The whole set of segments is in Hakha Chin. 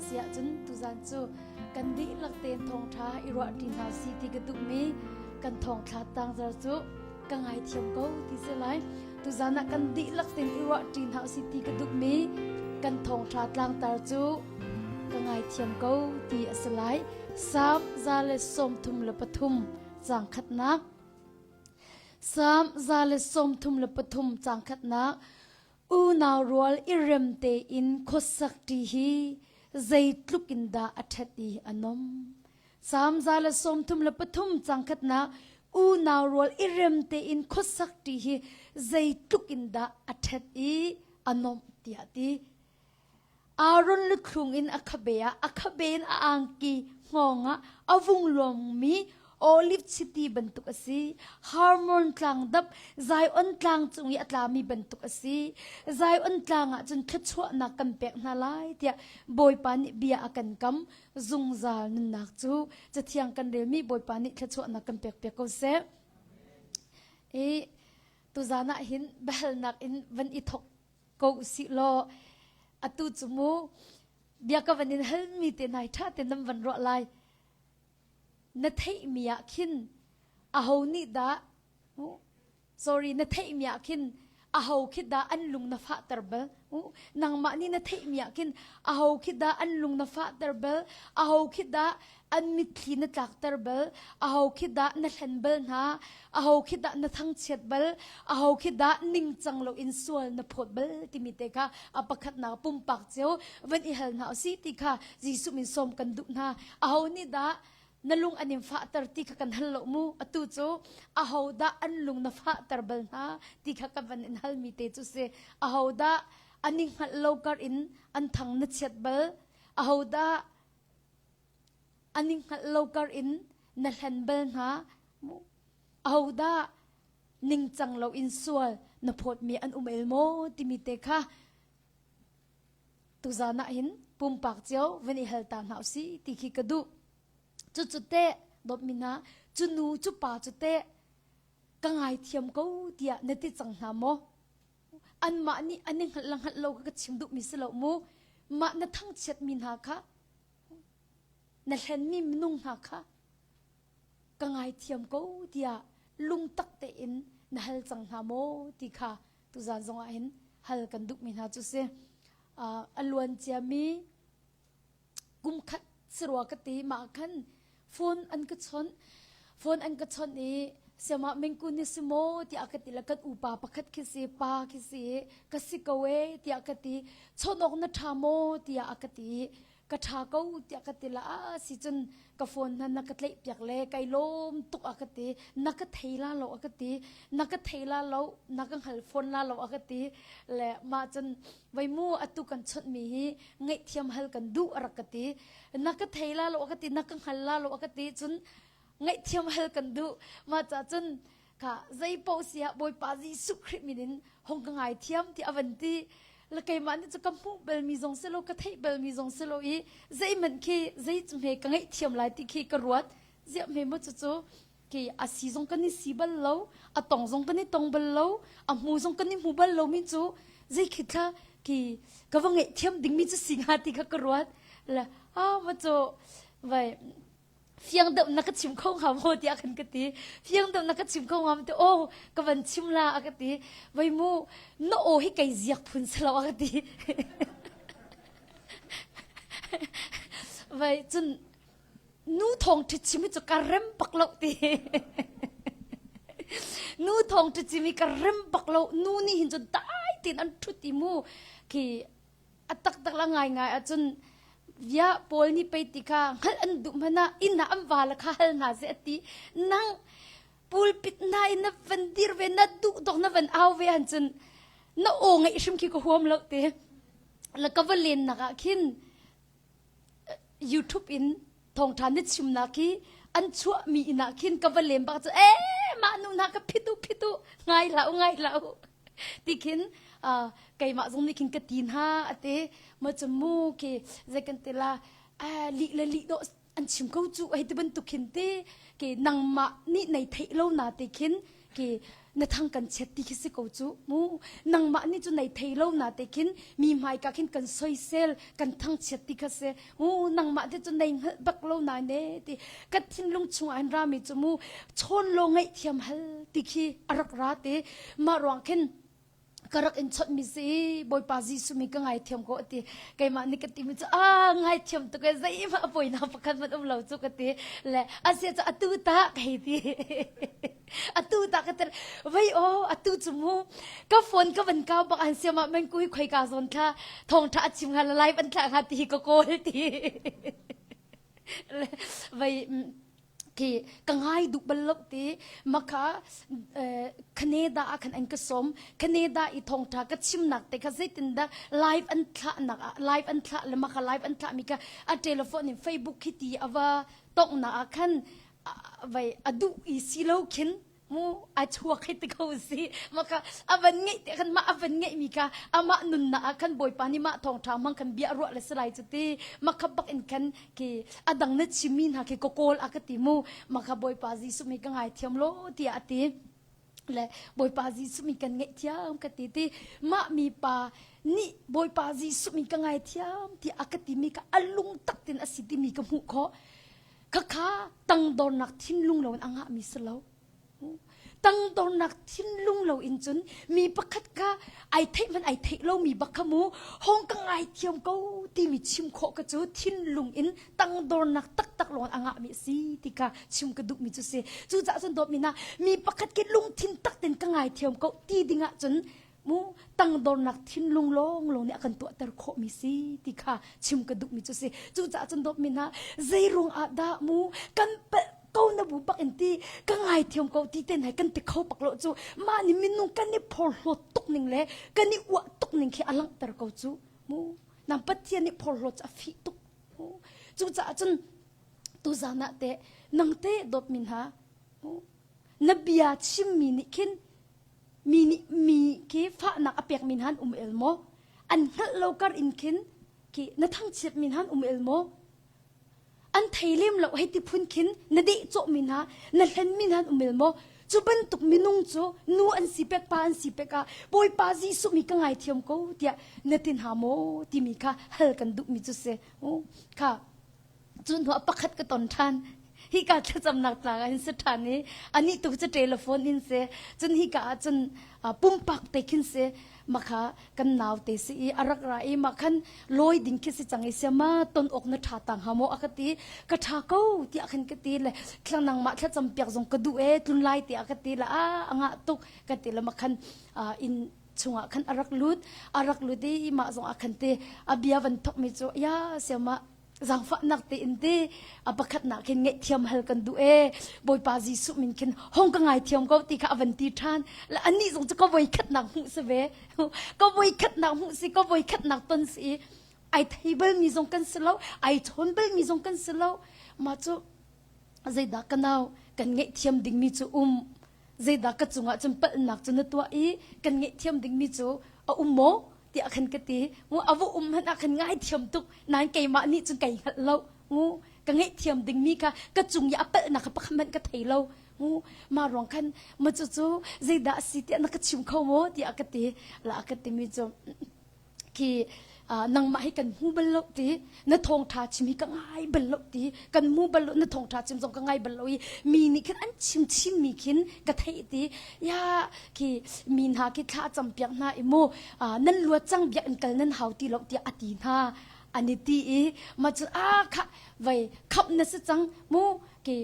Si ahcun tuzan cu kan dihlak tein thawngṭha i ruahṭi hna si ti ka duhmi kan thawngthla tangzar cu ka ngaithiam ko ti si lai. Tuzan ah kan dihlak tein i ruahṭi hna si ti ka duhmi kan thawngṭha tlangtar cu ka ngaithiam ko ti a si lai. Salm 133 caang khatnak. Salm 133 caang khatnak. Unau rual i rem tein khuasak ṭi hi zeitluk in dah a ṭhat i a nom. Salm 133 caang khatnak unau rual i rem tein khuasak ṭi hi zeitluk in dah a ṭhat i a nomh tiah ti. Aaron luthlung in a khabe ah a khabe in a angki hngawng ah a vung luangmi olive chiti bantuk a si. Harmon tlang dap Zion tlang cung i a tlami bantuk a si. Zion tlang ah cun thluachuahnak kan pek hna lai tiah Bawipa nih bia a kan kam. Zungzal nunnak cu Cathiang kan relmi Bawipa nih thluachuahnak kan pek piak ko seh. I tuzan ah hin biahalnak in van i thok ko usih law atu cu mu bia ka van in halmi te nai ṭha te nan van ruah lai. Na theihmi ah khin aho nih dah sorry na theihmi ah khin aho khi dah an lung na fahter bal nangmah nih na theihmi ah khin aho khi dah an lung na fahter bal aho khi dah an mitthli na tlakter bal aho khi dah na hlen bal hna aho khi dah na thangchiat bal aho khi dah ningcang loin sual na phawt bal timi te kha a pakhatnak pumpak cio van i hal hna usih ti kha Jesuh min sawm kan duh hna aho nih dah na lung an in fahter ti kha kan hal lo mu atu cu aho dah an lung na fahter bal hna ti kha kan van in halmi te cu si aho dah an i hngalh lo kar in an thang na chiat bal aho dah an i hngalh lo kar in na hlen bal hna aho dah ningcang lo in sual na phawtmi an um el maw timi te kha tuzan ah hin pumpak cio van i hal ta hna usih ti khi ka duh. Cucu teh dawtmi hna, cu nu cu pa cu teh ka ngaithiam ko tiah na ti cang hna maw? Anmah nih an i hngalh le hngalh lo ka chim duhmi si lo mu. Mah na thangchiatmi hna kha na hlenmi minung hna kha ka ngaithiam ko tiah lungtak tein na hal cang hna maw ti kha tuzan zong ah hin hal kan duhmi hna cu si. A luan ciami kum khat sirua ka ti mah khan phone an ka chawnh phone an ka chawnh i siamah mingku ni si maw tiah ka ti le kan upa pakhat khi si pa khi si ka si ko e tiah ka ti chawnh awk na ṭha maw tiah a ka ti ka ṭha ko tiah ka ti la a si cun ka phone hna na ka tlaih piak le kai lawm tuk a ka ti na ka thei la lo a ka ti na ka thei la lo na ka hngal phone la lo a ka ti le mah cun vai mu atu kan chawnh mi hi ngaihthiam hal kan duh a rak ka ti na ka thei la lo a ka ti na ka hngal la lo a ka ti cun ngaihthiam hal kan duh mah ca cun kha zei paoh si ah Bawipa Jesuh Khrih min in hong ka ngaithiam ti a van ti la keimah nih cu ka hmuh balmi zong si lo ka theih balmi zong si lo i zeihmanh khi zei cu hme ka ngaihthiam lai ti khi ka ruat ziah hme maw cucu ki a si zong kan i si bal lo a tong zong kan i tong bal lo a hmu zong kan i hmu bal lo mi cu zei khi thla ki ka va ngaihthiam dingmi cu si hnga ti kha ka ruat la a ma cu vai fiang deuh na ka chim kho hnga maw tiah khan ka ti fiang deuh na ka chim kho hnga maw ti aw ka van chim la a ka ti vai mu na aw hi kei ziak phun si lo a ka ti vai cun nu thong ṭhi chim hi cu ka rem bak lo ti nu thong ṭhi chim hi ka rem bak lo nu nih hin cun dai tin an ṭhut i mu khi a taktak la ngaingai ahcun via Paul nih pei ti kha hngalh an duh hmanh ah inn ah an va le kha hal hna seh a ti nang pulpit hna in na van dir ve na duh dok na van au ve han cun na aw ngeih hrim khi ka huam lo te la ka va len nak ah khin YouTube in thawngṭha na chimnak hi an chuahmi inn ah khin ka va lem bak cu ee mah nu hna ka phitu phitu ngai hlah u ngai hlah u ti khin keimah zong nih khin ka ti hna ate ma cu mu khi zei kan ti la lih le lih dawh an chim ko cu hei ti bantuk khin te ke nangmah nih nei theih lo na te khin ke Na thang kan chiat ti khi si ko cu mu. Nangmah nih cu nei thei lo na te khin mi hmaika khin kan soisel kan thangchiat ti kha si. Mu nangmah te cu nei hngalh bak lo na ne ti. Ka thinlung chung ah hin rami cu mu chawn lo ngaihthiam hal ti khi a rak ra te. Mah ruang khin ka rak in chawnh mi si Bawipa Jesuh mi ka ngaithiam ko ati keimah nih ka ti mi cu a ngaithiam tuk e zeihmah a poina pakhat hmanh um lo cu ka ti le asia cu atu ta ka hei ti atu ta ka ti vei o atu cu mu ka phone ka van kau bak an siam ah men kui khoi ka zawn thla thong tha a chim nga la live an thla nga ti ka kawl ti vei khi ka ngai duh bal lo ti maka Canada ah khan an ka sawm Canada i thawngtha ka chimnak te kha zeitin dah live an thlah nak ah live an thlah le maka live an thlah mi kha a telephone in Facebook khi ti ava tongh na ah khan vai a duh i si lo khin mu a chuak hei ti ko si maka a van ngeih te khan mah a van ngeih mi kha amah nunnak ah khan bawipa nih mah thawngtha hmang khan bia ruah le salai cu ti makha bak in khan khi a dang na chimmi hna khi ka kawl a ka ti mu makha bawipa Jesuh mi ka ngai thiam lo tiah a ti le bawipa Jesuh mi kan ngeih thiam ka ti ti mah mi pa nih bawipa Jesuh mi ka ngai thiam ti a ka ti mi kha a lung tak tin a si ti mi ka hmuh khawh Khakha tangdornak thinlung lo in a ngahmi si lo. Tangdornak thinlung lo in cun mi pakhat kha ai theih hmanh ai theih lomi bak kha mu hong ka ngai thiam ko timi chim khawh ka cu thinlung in tangdornak taktak lawng a ngahmi a si ti kha chim ka duhmi cu si. Cucaah cun dawtmi hna mi pakhat khi lungthin tak tein ka ngai thiam ko ti dingah cun mu tangdornak thinlung lawnglawng nih a kan tuahter khawhmi si ti kha chim ka duhmi cu si cucaah cun dawtmi hna zeiruang ah dah mu kan palh ko na bu bak in ti ka ngaithiam ko ti ten hai kan ti kho pak lo cu mah nih minung kan i phorhlawt tuk ning le kan i uah tuk ning khi a langhter ko cu mu nang Pathian nih phorhlawt cu a fih tuk mu cucaah cun tuzan ah teh nang te dawtmi hna mu na bia chimmi nih khin Mi nih mi khi fahnak a pekmi hna an um el maw? An hngalh lo kar in khin khi na thangchiatmi hna an um el maw? An thei lem lo hei ti phun khin na dehcawhmi hna, na hlenmi hna an um el maw? Cu bantuk minung cu nu an si pek pa an si pek ah Bawipa Jesuh mi ka ngaithiam ko tiah na ti hna maw timi kha hal kan duhmi cu si. Kha Cu hnuah pakhat ka ton ṭhan. Hika thlacamnak tlang ah hin si ṭhan i anih tu cu telephone in si. Cun hika ah cun pumpak te khin si makha kan nau te si i a rak ra i mah khan lawi ding khi si cang i siama ton awk na ṭha tang ha maw a ka ti. Ka ṭha ko tiah khan ka ti le thla nangmah thlacam piak zong ka duh e tlun lai tiah ka ti le a a ngah tuk ka ti le makhan inn chungah khan a rak lut a rak lut i mah zong ah khan te a bia van thok mi cu ya siama zaangfahnak tein te a pakhatnak khin ngaihthiam hal kan duh e Bawipa Jesuh min khin hong ka ngaithiam ko ti kha a van ti ṭhan la anih zong cu ka voi khatnak hmuh si ve ka voi khatnak hmuh si ka voi khatnak ton si i ai thei bal mi zong kan si lo ai chawn bal mi zong kan si lo mah cu zeidah ka nau kan ngaihthiam dingmi cu um zeidah ka cungah cun palhnak cu na tuah i kan ngaihthiam dingmi cu a um maw tiah khan ka ti mu a va um hmanh ah khan ngaithiam tuk nain keimah nih cun kai hngalh lo mu ka ngaihthiam dingmi kha ka cung i a palhnak kha pakhat hmanh ka thei lo mu mah ruang khan ma cu cu zeidah a si tiah na ka chim kho maw tiah ka ti la ka timi cu khi nangmah hi kan hmu bal lo ti na thawngtha chim hi ka ngai bal lo ti kan hmu bal lo na thawngtha chim zong ka ngai bal lo i mi nih khin an chim chin mi khin ka theih ti ya khi mi hna khi thla cam piak hna i mu nan luat cang biak in kal nan hau ti lo tiah a ti hna an i ti i ma cu a kha vai khap na si cang mu ki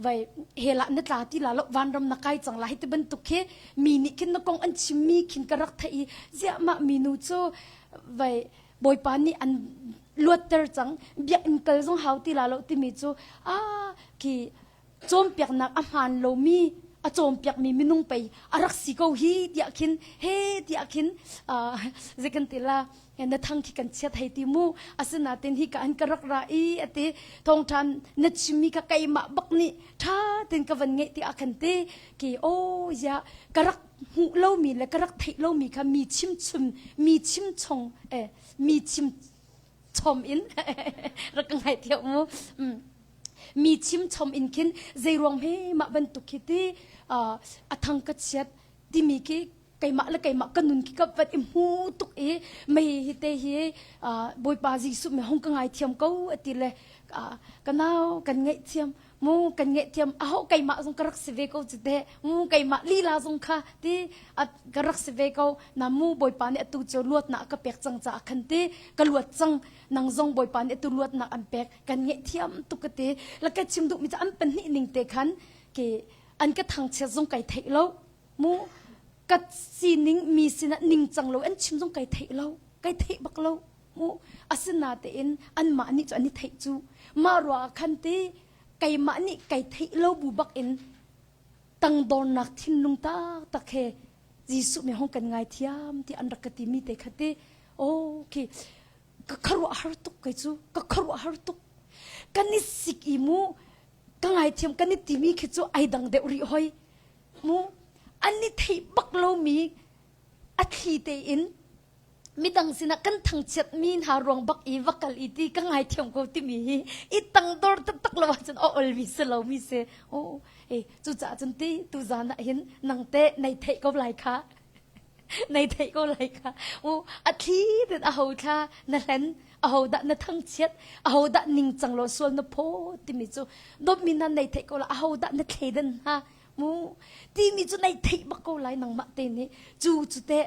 vai hela na tla ti la lo vanram na kai cang la hi ti bantuk khi mi nih khin na kong an chim mi khin ka rak theih i ziah mah mi nu cu vai bawipa nih an luatter cang biakinn kal zong hau ti la lo timi cu a khi cawnpiaknak a hmaan lomi a cawnpiakmi minung pei a rak si ko hi tiah khin he tiah khin zei kan ti la na thang khi kan chiat hei ti mu asinain hi ka an ka rak ra i ati thawngṭhan na chimmi kha keimah bak nih ṭha tein ka van ngeih tiah khan ti ki o ya ka rak hmuh lomi le ka rak theih lomi kha mi chim chum mi chim chong eh mi chim chom in rak ka ngai thiam mu mi chim chom in khin zei ruang he mah bantuk khi ti a thang ka chiat. Timi khi keimah le keimah ka nun khi ka vat i hmu tuk i mei hi te hi Bawipa Jesuh mi hong ka ngaithiam ko ati le ka nau kan ngaihthiam mu kan ngaihthiam aho keimah zong ka rak si ve ko cu teh mu keimah lila zong kha ti ka rak si ve ko na mu Bawipa nih atu cu luatnak ka pek cang caah khan ti ka luat cang nang zong Bawipa nih atu luatnak an pek kan ngaihthiam tuk ka ti la ka chim duhmi cu an pahnih ning te khan ke an ka thangchiat zong kai theih lo mu ka sining mi sinah ningcang lo an chim zong kai theih lo kai theih bak lo mu asinatein anmah nih cu an i theih cu mah ruah khan ti keimah nih kai theih lo bu bak in tangdornak thinlung taktak he Jesuh mi hong kan ngai thiam ti an rak ka ti mi te kha ti okay ka kharuah har tuk kai cu ka kharuah har tuk kan i sik i mu ka ngaithiam kan i timi khi cu ai dang deuh rih hoi mu an i theih bak lomi a thli tein midang sinah kan thangchiat mi hna ruang bak i va kal i ti ka ngaithiam ko timi hi i tangdor taktak lo ahcun a ol mi si lo mi si o e cucaah cun ti tuzan ah hin nang te nei theih ko lai kha nei theih ko lai kha u a thli ten a ho thla na hlen a ho dah na thangchiat a ho dah ningcang lo sual na phaw timi cu dawtmi na nei theih ko la a ho dah na thleidan hna mu timi cu nei theih bak ko lai nangmah te nih cu cu te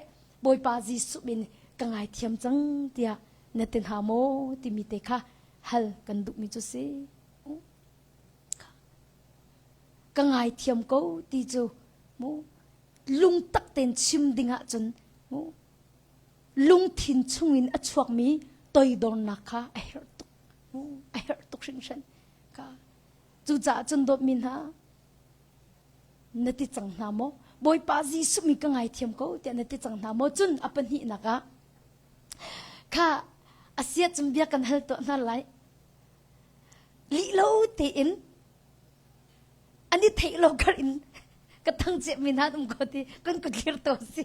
Bawipa Jesuh min ka ngaithiam cang tiah na ti hna maw timi te kha hal kan duhmi cu si ka ngaithiam ko ti cu mu lungtak tein chim ding ahcun mu lungthin chungin a chuakmi toidornak kha a herh tuk mu a herh tuk hringhran ka cucaah cun dawtmi hna na ti cang hna maw Bawipa Jesuh mi ka ngaithiam ko tiah na ti cang hna maw cun a pahnihnak ah kha asia cun bia kan hal tuah hna lai lih lo tein an i theih lo kar in ka thang ceh mi hna um ko ti kan ku thlir to si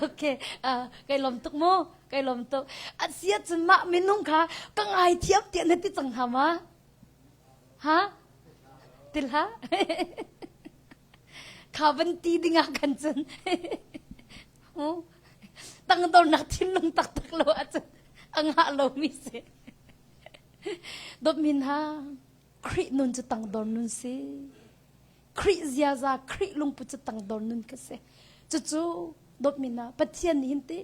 okay uh, kai lom tuk mu kai lom tuk asia cun mah minung kha ka ngai thiam tiah na ti cang hna ma ha til ha kha van ti ding ah kan cun tangdornak thinlung taktak lo ahcun a ngah lomi si Dawtmi hna, Khrih nun cu tangdor nun si. Khrih ziaza, Khrih lungput cu tangdor nun ka si. Cucu dawtmi hna, Pathian nih hin ti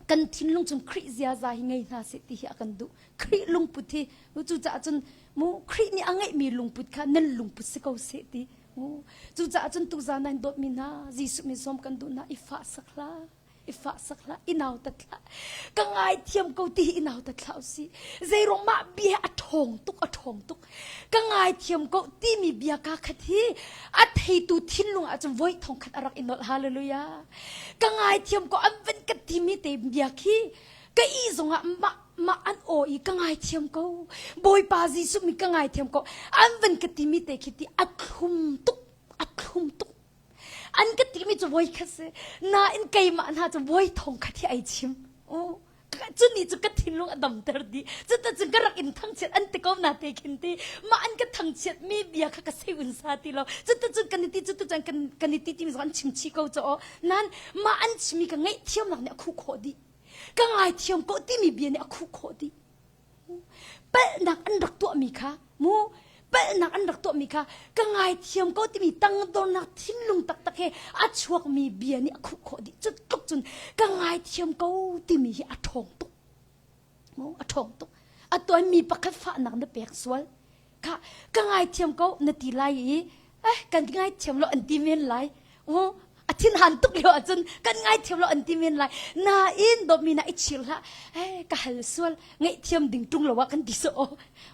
kan thinlung chung Khrih ziaza hi ngei hna seh ti hi a kan duh. Khrih lungput hi cucaah cun mu Khrih nih a ngeihmi lungput kha nan lungput si ko seh ti. Mu cucaah cun tuzan ah hin dawtmi hna, Jesuh min sawm kan duh hna i fah sak hlah. I fahsak hlah i nautat hlah ka ngaithiam ko ti hi i nautat hlah usih zeiruang mah bia a ṭhawng tuk a ṭhawng tuk ka ngaithiam ko timi bia ka khat hi a theitu thinlung ahcun voi thong khat a rak i nolh hallelujah ka ngaithiam ko an van ka timi te bia khi ka i zongah mah mah an aw i ka ngaithiam ko bawipa Jesuh mi ka ngaithiam ko an van ka timi te khi ti a thlum tuk a thlum tuk An ka timi cu voi khat si. Nain keimah hna cu voi thong khat hi ai chim. U cu ni cu ka thinlung a damter dih. Cuta cun ka rak in thangchiat an ti ko na te khin ti. Mah an ka thangchiat mi bia kha ka sei un sa ti lo. Cuta cun kan i ti cuta cun kan kan i ti timi zong an chim chih ko cu aw. Nan mah an chimmi ka ngaihthiamnak nih a khuh khawh dih. Ka ngaithiam ko timi bia nih a khuh khawh dih. Palhnak an rak tuahmi kha mu palhnak an rak tuahmi kha ka ngaithiam ko timi tangdornak thinlung taktak he a chuakmi bia nih a khuh khawh dih cu tluk cun ka ngaithiam ko timi hi a ṭhawng tuk mu a ṭhawng tuk a tuan mi pakhat fahnak na pek sual kha ka ngaithiam ko na ti lai i eh kan ngaithiam lo an ti men lai u a thinhan tuk lio ahcun kan ngaithiam lo an ti men lai nain dawtmi na i chir hlah eh ka hal sual ngaihthiam ding ṭung lo ah kan ti so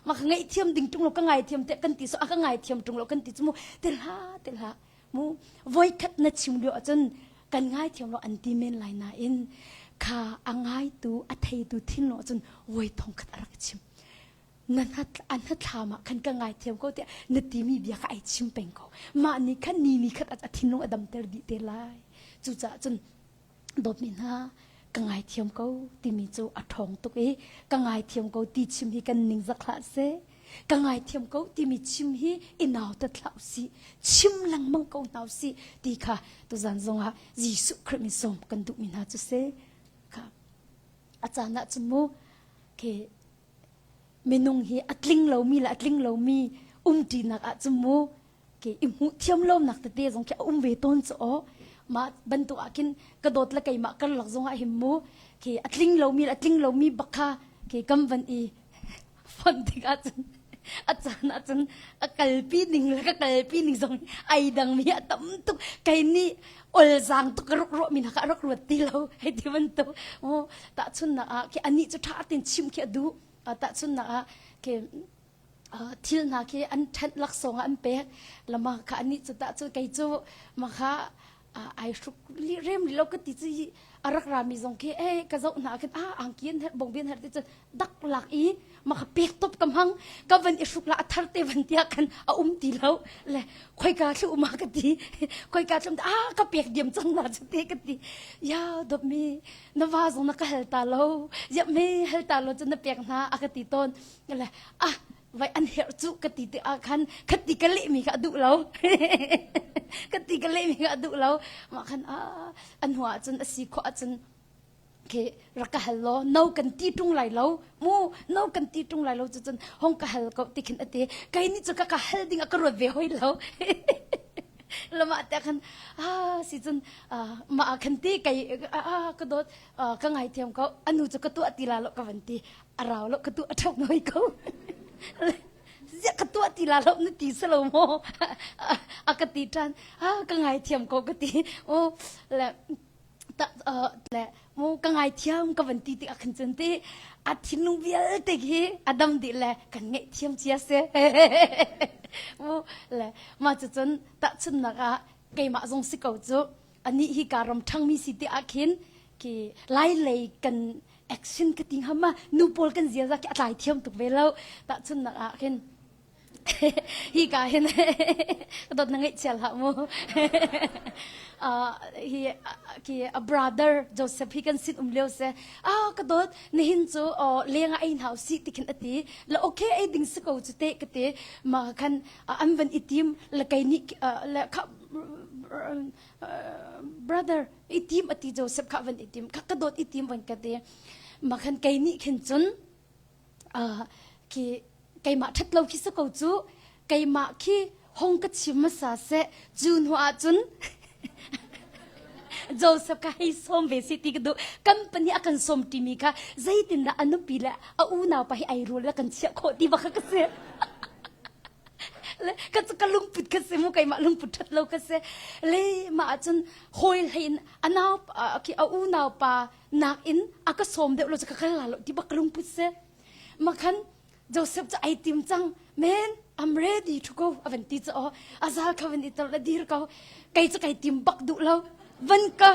ma ka ngaihthiam ding ṭung lo ka ngaithiam te kan ti so a ka ngaithiam ṭung lo kan ti cu mu te hlah te hlah mu voikhat na chim lio ahcun kan ngaithiam lo an ti men lai nain kha a ngaitu a theitu thinlung ahcun voi thong khat a rak chim na an hnathlam ah khan ka ngaithiam ko tiah na timi bia kha ai chim peng ko mah nih khan ni ni khat a thinlung a damter dih te lai cucaah cun dawtmi hna ka ngaithiam ko timi cu a ṭhawng tuk i ka ngaithiam ko ti chim hi kan ning zak hlah seh. Ka ngaithiam ko timi chim hi i nautat hlah usih. Chim lengmang ko hna usih ti kha tuzan zongah Jesuh Khrih min sawm kan duhmi hna cu si. Kha a caan ah cun mu khi minung hi a tling lomi le a tling lomi umṭinak ah cun mu ke i hmuh thiam lonak tete zong khi a um ve tawn cu aw mah bantuk ah khin ka dawt le keimah karlak zong ah hin mu khi a tling lomi le a tling lomi bak kha khi kam van i fonh tik ahcun a caan ahcun a kalpi ning le ka kalpi ning zong ai dangmi a tam tuk kei nih olzaang tuk ka rak ruahmi hna kha a rak ruat ti lo hei ti bantuk tahchunnak ah khi anih cu ṭha tein chim khi a duh tahchunnak ah khi thil hna khi an ṭhenh laksawng ah an pek lama kha anih cu tah cu kei cu makha ai hruk li rem li lo ka ti cu a rak rami zong khi e ka zoh hna khin a angki an herh bongbi an herh ti cun dak lak i maka pek top ka hmang ka van i hruk la a thar te van tia khan a um ti lo le khoika thlu ma ka ti khoika thlu a ka pek diam cang na chu te ka ti ya dop mi na va zong na ka hal ta lo ya me hal ta lo chu na pek hna a ka ti ton le ah vai an herh cu ka ti te ah khan khati ka leh mi kha a duh lo ka ti ka leh mi kha a duh lo mah khan a an hnu ah cun a si khawh ahcun khi rak ka hal law no kan ti ṭung lai lo mu no kan ti ṭung lai lo cu cun hong ka hal ko ti khin a ti kei nih cu ka ka hal ding a ka ruat ve hoi lo lama te khan ah si cun mah ah khan ti kei ah ka dawt ka ngaithiam ko anu cu ka tuah ti la lo ka van ti a rau lo ka tuah a ṭhok noi ko ziah ka tuah ti la lo na ti salo maw a ka ti ṭhan ah ka ngaithiam ko ka ti o le ta le mu ka ngaithiam ka van ti tik ah khan cun ti a thinlung vialte khi a dam dih le kan ngaihthiam cia si mu le mah cu cun tahchunnak ah keimah zong si ko cu anih hi ka ram ṭhangmi si ti ah khin khi lai lei kan action ka ti hnga ma nu pawl kan ziaza khi a tlai thiam tuk ve lo tahchunnak ah khin hi ka hin dot na ngeih chial hlah mu hi ki a brother Joseph hi kan sin um lio se ah ka dot nihin cu leng ah ei hna si ti khin ati la okay ei ding si ko chu te ka te ma khan an van i tim la kai ni la kha brother i tim ati Joseph kha van i tim kha ka dot i tim van ka te ma khan kai ni khin cun khi keimah ṭhat lo khi si ko cu keimah khi hong ka chim hmasa seh cu hnu ah cun Joseph ka hei sawm ve si ti ka duh company a kan sawm ṭimi kha zeitindah a nupi le a unau pa hi ai rul le kan chiah khawh ti bak ka si le ka ka lungput ka si mu keimah lungput ṭhat lo ka si le mah cun hawi hlei in a nau a unau pa nakin a ka sawm deuh lo cu ka kal la lo ti bak ka lungput si makhan Joseph cu ai tim cang men I'm ready to go a van ti cu aw a zal kha van i tor le dir ko kei cu kai tim bak duh lo van ka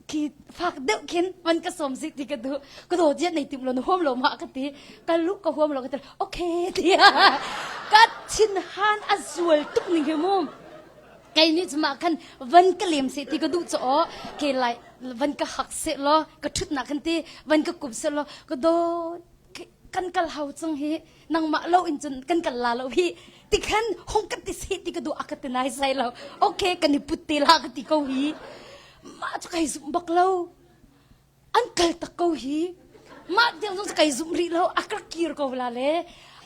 khi fak deuh khin van ka sawm si ti ka duh ka do jiat nei tim lo na huam lo ma ka ti ka lu ka huam lo ka ti okay ti ka thin han a zual tuk ning hi mu kei nih cuma khan van ka lem se ti ka duh cu aw ke lai van ka hak se law ka thutnak khan ti van ka kup se law ka do kan kal hau cang hi nangmah lo in cun kan kal la lo hi ti khan hong kan ti se ti ka duh a ka ti nai sai lo okay kan i put te la ka ti ko hi mah cu kai zumh bak lo an kal tak ko hi mah tiang zong kai zumh rih lo a ka kir ko la le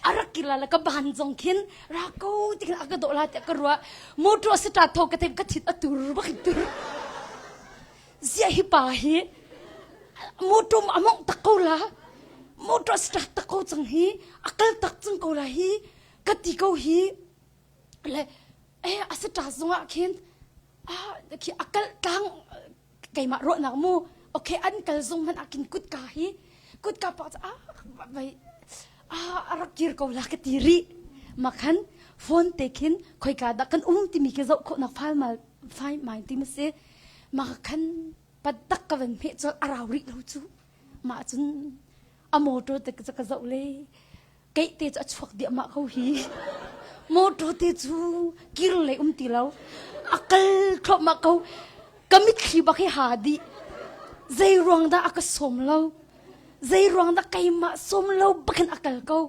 a rak kir la le ka ban zong khin ra ko ti khin a ka dawh la tiah ka ruah motor start tho ka tem ka thit a tur bak tur ziah hi pa hi motor a mongh tak ko la motor start tak ko cang hi a kal tak cang ko la hi ka ti ko hi le eh a start zong ah khin ah khi a kal tlang keimah ruahnak mu okay an kal zong hmanh ah khin kutka hi kutka pak ah vai ah a rak kir ko la ka ti rih makhan phone te khin khoika dah kan um timi khi zoh khawhnak file mal file mai ti ma si ma khan patak ka van hmeh col a rau rih lo cu mah cun a motor te ka zoh le keih te cu a chuak diahmah ko hi motor te cu kir lei um ti lo a kal thluahmah ko ka mitthli bak hi ha dih zei ruang dah a ka sawm lo zei ruang dah keimah sawm lo bakin a kal ko.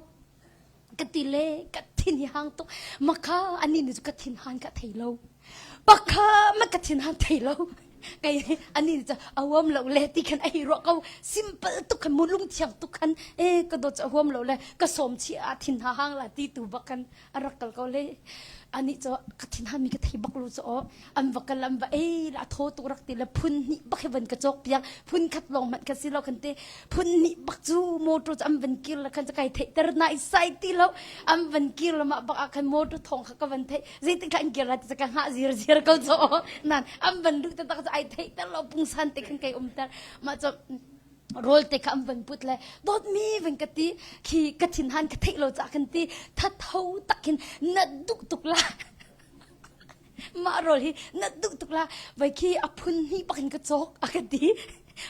Ka ti le ka thin hi hang tuk. Makha ani nih cu ka thin han ka thei lo. Pakha ma ka thin han thei lo. Kei ani nih cu a huam lo le ti khan ai ruah ko. Simple tuk khan mu lung thiang tuk khan e ka dawt cu a huam lo le ka sawm chi ah thin ha hang la ti tu bak khan a rak kal ko le. Ani cu ka thin han mi ka thei bak lu cu aw. An va kal an va ei la thaw tuk rak ti le phun hnih bak hi van ka cawk piak phun khat lawng hmanh kha si lo khan te phun hnih bak cu motor cu an van kir la khan kai theih ter na i sai ti lo an van kir la mah bak ah khan motor thong kha ka van theih zeitik kha an kir la ti ka hngah zir zir ko cho nan an van luh te tak cu ai theih ter lo pungsan te khan kai um ter mah cu rawl te kha an van put le dawtmi van ka ti khi ka thin han ka theih lo ca khan ti thatho tak khin na duh tuk la Mah rawl hi na duh tuk la vai khi a phun hnih bak in ka cawk a ka ti.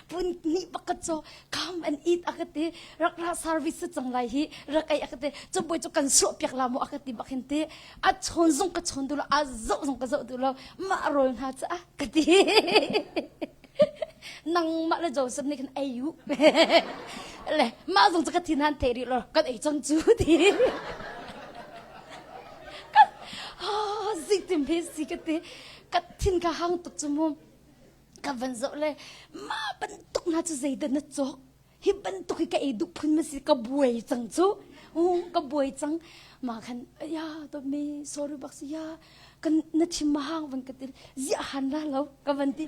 Phun hnih bak ka cawk come and eat a ka ti. Rak ra service si cang lai hi rak ei a ka ti. Cuboi cu kan suah piak la mu a ka ti bak hin ti. A chawn zong ka chawn duh lo a zoh zong ka zoh duh lo. Mah rawl hna cu a ka ti. Nangmah le Joseph nih khan ei u. Le mah zong cu ka thin han thei rih lo kan ei cang cu ti. Kan ah zeitin hme si ka ti. Ka thin ka hang tuk cu mu. Ka van zoh le mah bantuk hna cu zeidah na cawk? Hi bantuk hi ka ei duh phun ma si ka buai cang cu ka buai cang ma khan ya to mi sorry bak si ya kan na thin ma hang van ka ti ziah han la lo ka van ti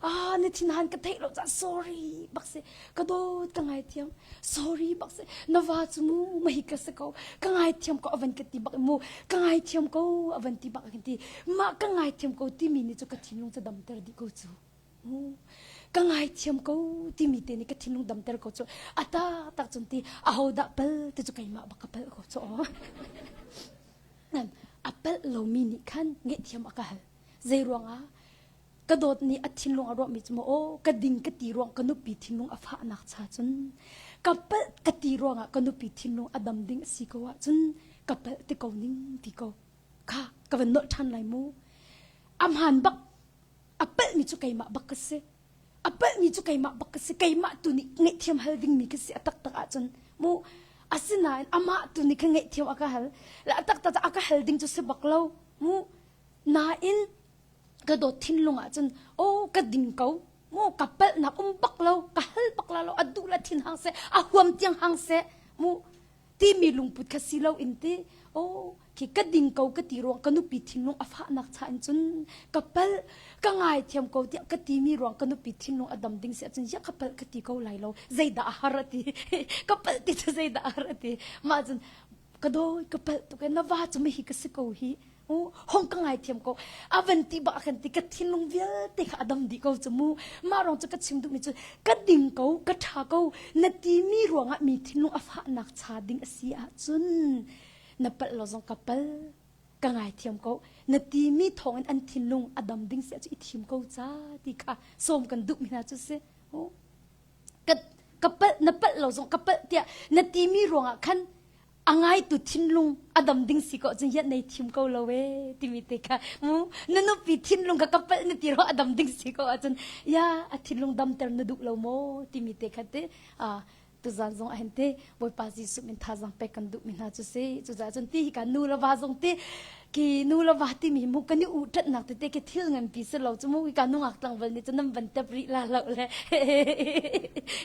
ah na thin han ka theih lo ca sorry bak si ka dawt ka ngai thiam sorry bak si na va cu mu ma hi ka si ko ka ngai thiam ko avan ka ti bak mu ka ngai thiam ko avan ti bak kan ti ma ka ngai thiam ko ti mi ni cu ka thinlung cu damter dih ko cu Ka ngaithiam ko timi te nih ka thinlung damter ko cu a taktak cun ti ahodah pal ti cu keimah bak ka palh ko cu a palh lomi nih khan ngaihthiam a ka hal zei ruangah ka dawt nih a thinlung a ruahmi cu maw aw ka ding ka ti ruang ka nupi thinlung a fahnak cha cun ka palh ka ti ruangah ka nupi thinlung a dam ding a si ko ahcun ka palh ti ko ning ti ko kha ka van nolh ṭhan lai mu a hmaan bak A palhmi cu keimah bak ka si. A palhmi cu keimah bak ka si. Keimah tu nih ngaihthiam hal dingmi ka si a taktak ahcun. Mu asinain amah tu nih khan ngaihthiam a ka hal. Le a taktak a ka hal ding cu si bak lo. Mu nain ka dawt thinlung ahcun oh ka ding ko. Mu ka palhnak um bak lo. Ka hal bak la lo. A duh la thin hang seh. A huam tiang hang seh. Mu timi lungput kha si lo in ti oh khi ka ding ko ka ti ruang ka nupi thinlung a fahnak cha in cun ka palh ka ngaithiam ko tiah ka timi ruang ka nupi thinlung a dam ding si ahcun ya ka palh ka ti ko lai lo zeidah a har a ti ka palh ti cu zeidah a har a ti mah cun ka dawi ka palh tuk e na va cu mihi ka si ko hi hong ka ngaithiam ko a van ti bak kan ti ka thinlung vialte kha a dam dih ko cu mu mah rong cu ka chim duhmi cu ka ding ko ka ṭha ko na timi ruangah mi thinlung a fahnak cha ding a si ahcun na palh lo zong ka pal ka ngaithiam ko na timi thawngin an thinlung a dam ding si ahcun i thim ko ca ti kha sawm kan duhmi hna cu si ka ka palh na palh lo zong ka palh tiah na timi ruangah khan a ngaitu thinlung a dam ding si ko cun hian nei thim ko lo e timi te kha mu na nupi thinlung ka ka palh na ti ro a dam ding si ko ahcun ya a thinlung damter na duh lo maw timi te kha te a tuzan zong ahin te Bawipa Jesuh min thazang pek kan duh mi hna cu si cucaah cun ti hi ka nu le va zong ti ki nu le va timi mu kan i u ṭatnak tete khi thil nganpi si lo cu mu ka nungak tlangval nih cun nan van tep rih la lo le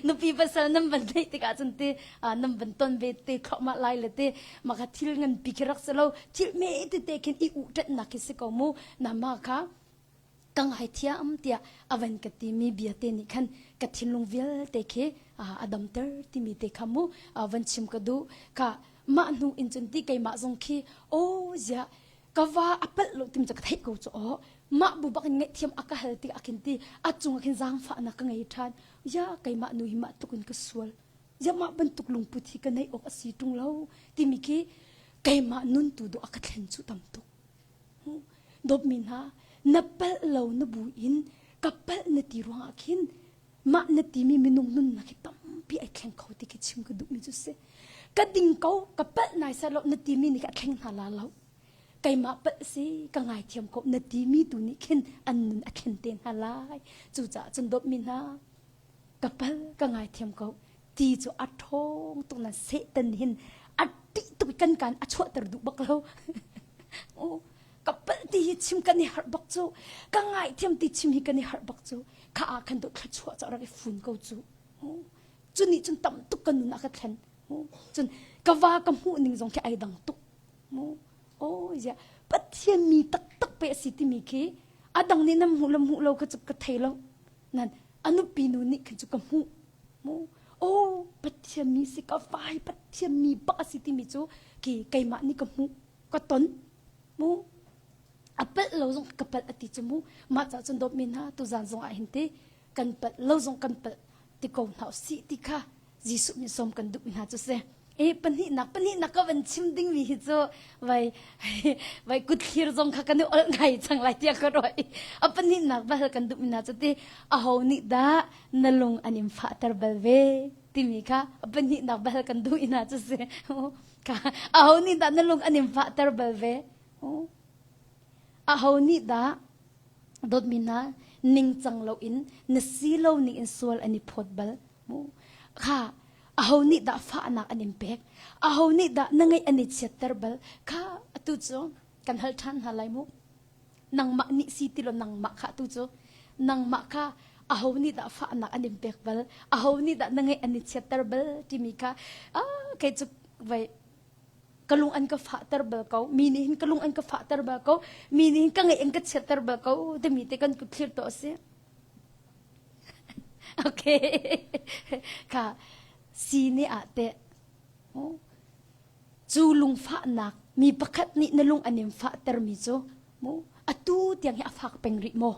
nupi pasal nan van neih tikah cun ti nan van ton ve te thluahmah lai le te mah kha thil nganpi khi rak si lo thil me tete khin i u ṭatnak khi si ko mu na ma kha ka ngaithiam tiah a van ka timi bia te nih khan ka thinlung vialte khi a damter timi te kha mu van chim ka duh ka mah hnu in cun ti keimah zong khi aw ziah ka va a palh lo tim cu ka theih ko cu aw mah bu bak in ngaihthiam a ka hal tik ah khin ti a cung ah khin zaangfahnak ka ngei ṭhan ya keimah nu hi mah tluk in ka sual ya mah bantuk lungput hi ka neih awk a si ṭung lo timi khi keimah nun tu dawh a ka thlen cu tam tuk Dawtmi hna, na palh lo na bu in ka palh na ti ruangah khin mah na timi minung nunnak hi tampi ai thleng kho ti khi chim ka duhmi cu si. Ka ding ko, ka palh nai sai lo na timi nih ka thleng hna la lo. Keimah palh si, ka ngaithiam ko na timi tu nih khin an nun a thlen te hna lai. Cucaah cun dawtmi hna, ka palh ka ngaithiam ko ti cu a ṭhawng tuk na Satan hin a ṭih tuk. kan kan a chuahter duh bak lo. Ka palh ti hi chim kan i harh bak cu. Ka ngaithiam ti chim hi kan i harh bak cu. Kha ah khan dawh thluachuah cu a rak i fun ko cu. Cu nih cun tam tuk ka nun a ka thlen. Cun ka va ka hmuh ning zong khi ai dang tuk. Oh, zia Pathian mi taktak pe a si timi khi a dang nih nan hmuh lo hmuh lo kha cu ka thei lo. Nan a nupi nu nih khan cu ka hmuh. Oh, Pathian mi si ka fa hi Pathian mi bak a si timi cu ki keimah nih ka hmuh ka ton. Mu a palh lo zong ka palh a ti cu mu mah ca cun dawtmi hna tuzan zong ah hin ti kan palh lo zong kan palh ti ko hna usih ti kha Jesuh min sawm kan duh hna cu si. E pahnihnak pahnihnak ka van chim dingmi hi cu vai vai kutthlir zong kha kan i olh ngai cang lai tiah ka ruah i a pahnihnak bal kan duh hna cu ti aho nih dah na lung an in fahter bal ve timi kha a pahnihnak bal kan duh hna cu si. Kha aho nih dah na lung an in fahter bal ve? Aho nih dah dawtmi hna ningcang loin na si lo ning in sual an i phawt bal mu kha aho nih dah fahnak an in pek aho nih dah na ngeih an i chiatter bal kha atu cu kan hal ṭhan hna lai mu nangmah nih si ti lo nangmah kha tu cu nangmah kha aho nih dah fahnak an in pek bal aho nih dah na ngeih an i chiatter bal timi kha ah kei cu vai ka lung an ka fahter bal ko mi nih hin ka lung an ka fahter bal ko mi nih hin ka ngeih an ka chiatter bal ko timi te kan kut thlir to a si okay kha si nih ah teh cu lungfahnak mi pakhat nih na lung an in fahter mi cu mu atu tiang hi a fak peng rih maw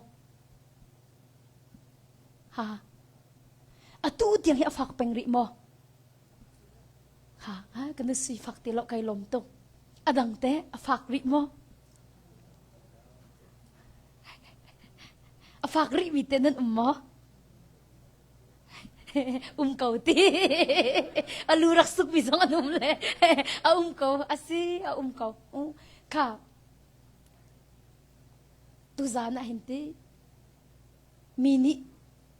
ha atu tiang hi a fak peng rih maw Ha, ha kan si fak ti lo kai lom tuk. A dang te a fak rih maw? A fak rih mi te nan um maw? um ko ti. A lu rak suk mi zong an um le. A um ko. A si, a um ko. Kha. Tuzan ah hin ti Mi nih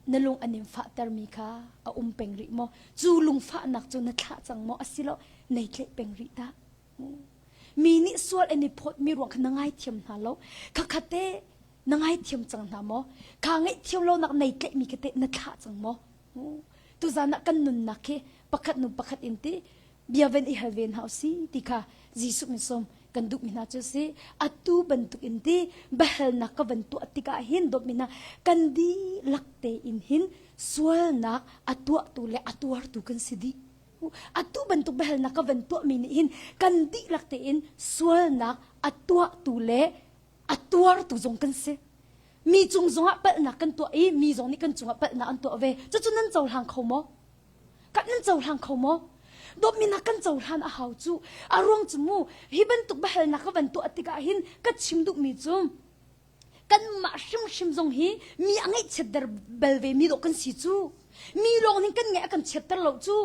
na lung an in fahtermi kha a um peng rih maw? Cu lungfahnak cu na thlah cang maw? Asilo nei tlaih peng rih dah? Mi nih sual an i phawtmi ruang kha na ngaithiam hna lo. Khakhat te na ngaithiam cang hna maw? Kha ngaihthiam lonak nei tlaihmi kha teh na thlah cang maw? Tuzan ah kan nunnak hi pakhat nu pakhat in ti bia van i hal ve hna usih ti kha Jesuh min sawm kan duhmi hna cu si atu bantuk in ti biahalnak ka van tuah tikah hin dawtmi hna kan dihlak tein hin sualnak a tuahtu le a tuartu kan si dih atu bantuk biahalnak ka van tuahmi nih hin kan dihlak tein sualnak a tuahtu le a tuartu zong kan si mi cung zongah palhnak kan tuah i mi zong nih kan cungah palhnak an tuah ve cucu nan cohlang kho maw Kan nan cohlang kho maw? Dawtmi na kan cohlan a hau cu. A ruang cu mu hi bantuk biahalnak ka van tuah tikah hin ka chim duhmi cu kanmah hrimhrim zong hi mi a ngaihchiat bal ve mi dawh kan si cu. Mi lawng nih kan ngaih a kan chiatter lo cu.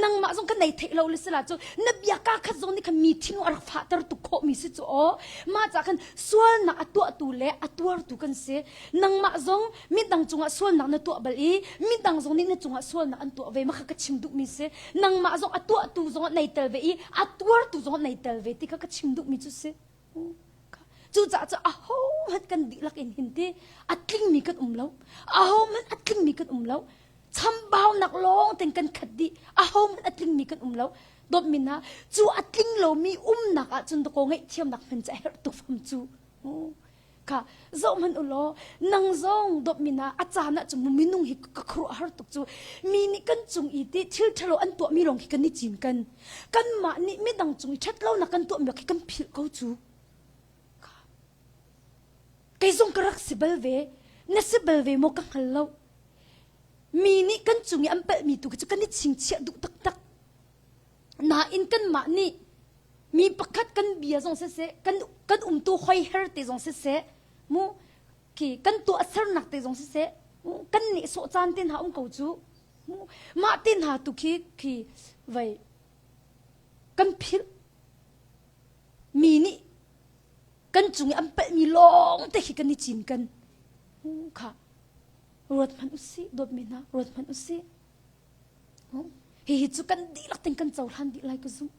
Nangmah zong kan nei theih lo le sila cu na bia ka khat zong nih khan mi thinlung a rak fahter tuk khawh mi si cu aw. Mah ca khan sualnak a tuahtu le a tuartu kan si. Nangmah zong midang cungah sualnak na tuah bal i midang zong nih na cungah sualnak an tuah ve ma kha ka chim duhmi si nangmah zong a tuahtu zong nei tel ve i a tuartu zong nei tel ve ti kha ka chim duhmi cu si cucaah cu ahohmanh kan dihlak in hin ti a tlingmi kan um lo ahohmanh a tlingmi kan um lo chambaunak lawng ten kan khat dih ahohmanh a tlingmi kan um lo dawtmi hna cu a tling lomi umnak ahcun dakaw ngaihthiamnak hman cu a herh tuk fam cu Kha zohhmanh u law nang zong dawtmi na a caan ah cun minung hi ka khuaruahhar tuk cu mi nih kan cung i ti thil ṭhalo an tuahmi lawng khi kan i cinken kanmah nih midang cung i ṭhatlonak kan tuahmi khi kan philh ko cu kei zong ka rak si bal ve na si bal ve maw ka hngal lo mi nih kan cung i an palhmi tu khi cu kan i chingchiah duh taktak Nain kanmah nih mi pakhat kan bia zong siseh, kan kan umtu hoiher te zong siseh, mu khi kan tuahsernak te zong siseh, mu kan nehsawh caan te hna um ko cu. Mu mah te hna tu khi khi vai kan philh mi nih kan cung i an palhmi lawng te khi kan i cinken. Kha ruat hmanh usih dawtmi hna ruat hmanh usih. Hihi cu kan dihlak ten kan cohlan dih lai ka zumh.